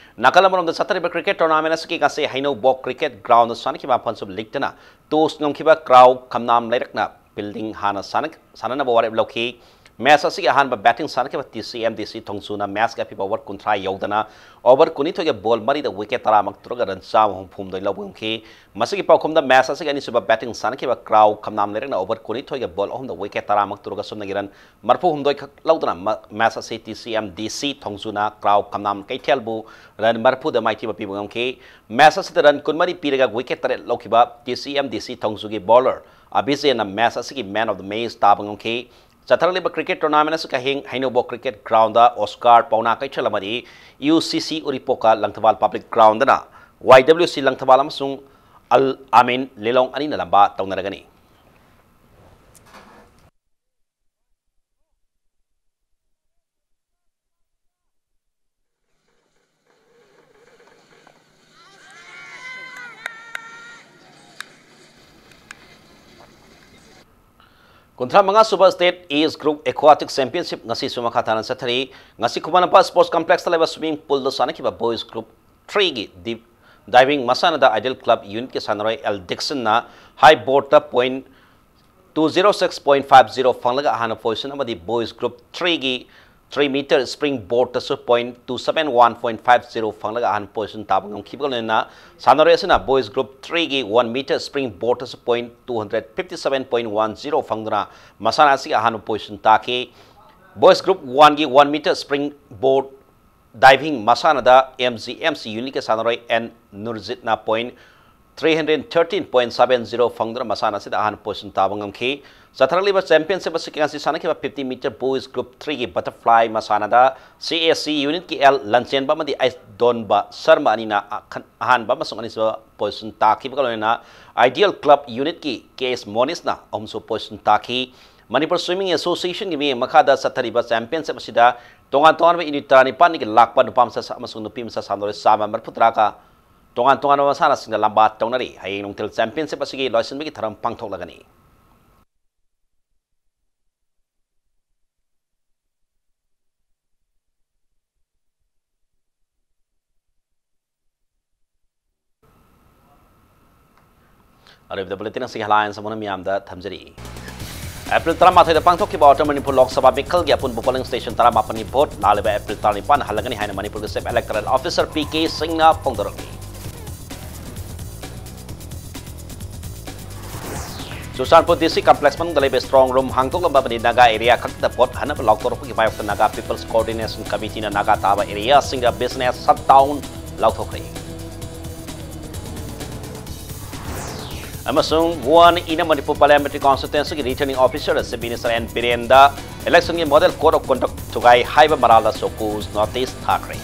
ꯅꯥꯀꯜ ꯑꯃꯔꯣꯝꯗ ꯆꯠꯊꯔꯤꯕ ꯀ꯭ꯔꯤꯀꯦꯠ ꯇꯣꯔꯅꯥꯃꯦꯟ ꯑꯁꯤꯒꯤ ꯉꯁꯤ ꯍꯩꯅꯧꯕꯣꯛ ꯀ꯭ꯔꯤꯀꯦꯠ ꯒ꯭ꯔꯥꯎꯟꯗ ꯁꯥꯟꯅꯈꯤꯕ ꯃꯥꯄꯟꯁꯨꯕ ꯂꯤꯒꯇꯅ ꯇꯣꯁ ꯉꯝꯈꯤꯕ ꯀ꯭ꯔꯥꯎ ꯈꯝꯅꯥꯝ ꯂꯩꯔꯛꯅ ꯐꯤꯜꯗꯤꯡ ꯍꯥꯟꯅ ꯁꯥꯟꯅ-, ꯁꯥꯟꯅꯅꯕ ꯋꯥꯔꯦꯞ ꯂꯧꯈꯤ꯫ Match ꯑꯁꯤꯒꯤ ꯑꯍꯥꯟꯕ batting ꯁꯥꯟꯅꯈꯤꯕ T C M D C ꯊꯣꯡꯖꯨꯅ matchꯀꯤ ꯑꯄꯤꯕ over ꯀꯨꯟꯊ꯭ꯔꯥ ꯌꯧꯗꯅ over ꯀꯨꯟꯅꯤꯊꯣꯏꯒꯤ ball ꯃꯔꯤꯗ wicket ꯇꯔꯥꯃꯛ ꯇꯨꯔꯒ run ꯆꯥꯝꯃ ꯍꯨꯝꯐꯨ ꯍꯨꯝꯗꯣꯏ ꯂꯧꯕ ꯉꯝꯈꯤ꯫ ꯃꯁꯤꯒꯤ ꯄꯥꯎꯈꯨꯝꯗ match ꯑꯁꯤꯒꯤ ꯑꯅꯤꯁꯨꯕ batting ꯁꯥꯟꯅꯈꯤꯕ ꯀ꯭ꯔꯥꯎ ꯈꯝꯅꯥꯝ ꯂꯩꯔꯛꯅ over ꯀꯨꯟꯅꯤꯊꯣꯏꯒꯤ ball ꯑꯍꯨꯝꯗ wicket ꯇꯔꯥꯃꯛ ꯇꯨꯔꯒ ꯁꯨꯞꯅꯒꯤ run ꯃꯔꯤꯐꯨ ꯍꯨꯝꯗꯣꯏ ꯈꯛ ꯂꯧꯗꯨꯅ ꯃ-, match ꯑꯁꯤ T C M D C ꯊꯣꯡꯖꯨꯅ ꯀ꯭ꯔꯥꯎ ꯈꯝꯅꯥꯝ ꯀꯩꯊꯦꯜꯕꯨ run ꯃꯔꯤꯐꯨꯗ ꯃꯥꯏꯊꯤꯕ ꯄꯤꯕ ꯉꯝꯈꯤ꯫ Match ꯑꯁꯤꯗ run ꯀꯨꯟꯃꯔꯤ ꯄꯤꯔꯒ wicket ꯇꯔꯦꯠ ꯂꯧꯈꯤꯕ T C M D C ꯊꯣꯡꯖꯨꯒꯤ bowler ꯑꯕꯤꯖꯦꯅ match ꯑꯁꯤꯒꯤ man of the match ꯇꯥꯕ ꯉꯝꯈꯤ꯫ ꯆꯠꯊꯔꯛꯂꯤꯕ cricket tournament ꯑꯁꯤ ꯀꯍꯦꯡ ꯍꯩꯅꯧꯕꯣꯛ cricket groundꯗ ꯑꯣꯁꯀꯥꯔ ꯄꯥꯎꯅꯥ ꯀꯩꯊꯦꯜ ꯑꯃꯗꯤ U C C ꯎꯔꯤꯄꯣꯛꯀ Langthabal public groundꯅ Y W C Langthabal ꯑꯃꯁꯨꯡ ꯑꯜ ꯑꯃꯤꯟ ꯂꯤꯂꯣꯡ ꯑꯅꯤꯅ ꯂꯝꯕꯥ ꯇꯧꯅꯔꯒꯅꯤ꯫ ꯀꯨꯟꯊ꯭ꯔꯥ ꯃꯉꯥ ꯁꯨꯕ State Age Group Aquatic Championship ꯉꯁꯤꯁꯨ ꯃꯈꯥ ꯇꯥꯅ ꯆꯠꯊꯔꯤ꯫ ꯉꯁꯤ ꯈꯨꯃꯟ ꯂꯝꯄꯥꯛ Sports Complexꯇ ꯂꯩꯕ swimming poolꯗ ꯁꯥꯟꯅꯈꯤꯕ Boys Group threeꯒꯤ di-, diving ꯃꯁꯥꯟꯅꯗ Ideal Club unitꯀꯤ ꯁꯥꯟꯅꯔꯣꯏ L Dixonꯅ high boardꯇ point two zero six point five zero ꯐꯪꯂꯒ ꯑꯍꯥꯟꯕ position ꯑꯃꯗꯤ Boys Group threeꯒꯤ three meter springboardꯇꯁꯨ point two seven one point five zero ꯐꯪꯂꯒ ꯑꯍꯥꯟꯕ position ꯇꯥꯕ ꯉꯝꯈꯤꯕꯒ ꯂꯣꯏꯅꯅ ꯁꯥꯟꯅꯔꯣꯏ ꯑꯁꯤꯅ Boys Group threeꯒꯤ one meter springboardꯇꯁꯨ point two hundred fifty seven point one zero ꯐꯪꯗꯨꯅ ꯃꯁꯥꯟꯅ ꯑꯁꯤꯒꯤ ꯑꯍꯥꯟꯕ position ꯇꯥꯈꯤ꯫ Boys Group oneꯒꯤ one meter springboard diving ꯃꯁꯥꯟꯅꯗ M G M C unitꯀꯤ ꯁꯥꯟꯅꯔꯣꯏ N ꯅꯨꯔꯖꯤꯠꯅ point three hundred thirteen point seven zero ꯐꯪꯗꯨꯅ ꯃꯁꯥꯟꯅ ꯑꯁꯤꯗ ꯑꯍꯥꯟꯕ position ꯇꯥꯕ ꯉꯝꯈꯤ꯫ ꯆꯠꯊꯔꯛꯂꯤꯕ championship ꯑꯁꯤꯒꯤ ꯉꯁꯤ ꯁꯥꯟꯅꯈꯤꯕ fifty meter Boys Group threeꯒꯤ butterfly ꯃꯁꯥꯟꯅꯗ C A C unitꯀꯤ L ꯂꯟꯆꯦꯟꯕ ꯑꯃꯗꯤ H ꯗꯣꯟꯕ ꯁꯔꯃ ꯑꯅꯤꯅ ꯑꯈꯟ-, ꯑꯍꯥꯟꯕ ꯑꯃꯁꯨꯡ ꯑꯅꯤꯁꯨꯕ position ꯇꯥꯈꯤꯕꯒ ꯂꯣꯏꯅꯅ Ideal Club unitꯀꯤ K S ꯃꯣꯅꯤꯁꯅ ꯑꯍꯨꯝꯁꯨꯕ position ꯇꯥꯈꯤ꯫ ꯃꯅꯤꯄꯨꯔ Swimming Associationꯒꯤ ꯃꯤꯠꯌꯦꯡ ꯃꯈꯥꯗ ꯆꯠꯊꯔꯤꯕ championship ꯑꯁꯤꯗ ꯇꯣꯉꯥꯟ ꯇꯣꯉꯥꯟꯕ unit ꯇꯔꯥꯅꯤꯄꯥꯟꯗꯒꯤ ꯂꯥꯛꯄ ꯅꯨꯄꯥ ꯃꯆꯥ ꯑꯃꯁꯨꯡ ꯅꯨꯄꯤ ꯃꯆꯥ ꯁꯥꯟꯅꯔꯣꯏ ꯆꯥꯝꯃ ꯃꯔꯤꯐꯨ ꯇꯔꯥꯒ ꯇꯣꯉꯥꯟ ꯇꯣꯉꯥꯟꯕ ꯃꯁꯥꯟꯅꯁꯤꯡꯗ ꯂꯝꯕꯥ ꯇꯧꯅꯔꯤ꯫ ꯍꯌꯦꯡ ꯅꯨꯡꯊꯤꯜ championship ꯑꯁꯤꯒꯤ ꯂꯣꯏꯁꯤꯟꯕꯒꯤ ꯊꯧꯔꯝ ꯄꯥꯡꯊꯣꯛꯂꯒꯅꯤ꯫ ꯑꯔꯣꯏꯕꯗ bulletin ꯑꯁꯤꯒꯤ headlines ꯑꯃꯨꯛ ꯍꯟꯅ ꯃꯤꯌꯥꯝꯗ ꯊꯝꯖꯔꯤ꯫ ꯑꯦꯄ꯭ꯔꯤꯜ ꯇꯔꯥꯃꯥꯊꯣꯏꯗ ꯄꯥꯡꯊꯣꯛꯈꯤꯕ ꯑꯥꯎꯇꯔ ꯃꯅꯤꯄꯨꯔ ꯂꯣꯛ ꯁꯚꯥ ꯃꯤꯈꯜꯒꯤ ꯑꯄꯨꯟꯕ ꯄꯣꯂꯤꯡ ꯁ꯭ꯇꯦꯁꯟ ꯇꯔꯥꯃꯥꯄꯟꯒꯤ ꯚꯣꯠ ꯂꯥꯛꯂꯤꯕ ꯑꯦꯄ꯭ꯔꯤꯜ ꯇꯔꯥꯅꯤꯄꯥꯟ ꯍꯜꯂꯒꯅꯤ ꯍꯥꯏꯅ ꯃꯅꯤꯄꯨꯔꯒꯤ chief electoral officer P K ꯁꯤꯡꯅ ꯐꯣꯡꯗꯣꯔꯛꯂꯤ꯫ ꯆꯨꯔꯆꯥꯟꯄꯨꯔ ꯗꯤ ꯁꯤ ꯀꯝꯄ꯭ꯂꯦꯛꯁ ꯃꯅꯨꯡꯗ ꯂꯩꯕ ꯁ꯭ꯇ꯭ꯔꯣꯡ ꯔꯨꯝ ꯍꯥꯡꯗꯣꯛꯂꯝꯕ ꯑꯃꯗꯤ ꯅꯥꯒꯥ ꯑꯦꯔꯤꯌꯥ ꯈꯛꯇꯗ ꯚꯣꯠ ꯍꯟꯅꯕ ꯂꯥꯎꯊꯣꯔꯛꯄꯒꯤ ꯃꯥꯌꯣꯛꯇ ꯅꯥꯒꯥ ꯄꯤꯄꯜꯁ ꯀꯣꯑꯣꯔꯗꯤꯅꯦꯁꯟ ꯀꯃꯤꯇꯤꯅ ꯅꯥꯒꯥ ꯇꯥꯕ ꯑꯦꯔꯤꯌꯥꯁꯤꯡꯗ ꯕꯤꯖꯤꯅꯦꯁ ꯁꯠ ꯗꯥꯎꯟ ꯂꯥꯎꯊꯣꯛꯈ꯭ꯔꯦ꯫ ꯑꯃꯁꯨꯡ ꯋꯥꯟ ꯏꯟꯅ ꯃꯅꯤꯄꯨꯔ ꯄꯥꯔꯂꯤꯌꯥꯃꯦꯟꯇꯔꯤ ꯀꯣꯟꯁꯇꯤꯇ꯭ꯋꯦꯟꯁꯤꯒꯤ returning officer chief minister N ꯕꯤꯔꯦꯟꯗ ꯏꯂꯦꯛꯁꯟꯒꯤ ꯃꯣꯗꯦꯜ ꯀꯣꯗ ꯑꯣꯐ ꯀꯟꯗꯛ ꯊꯨꯒꯥꯏ ꯍꯥꯏꯕ ꯃꯔꯥꯜꯗ ꯁꯣꯀꯣꯖ ꯅꯣꯇꯤꯁ ꯊꯥꯈ꯭ꯔꯦ꯫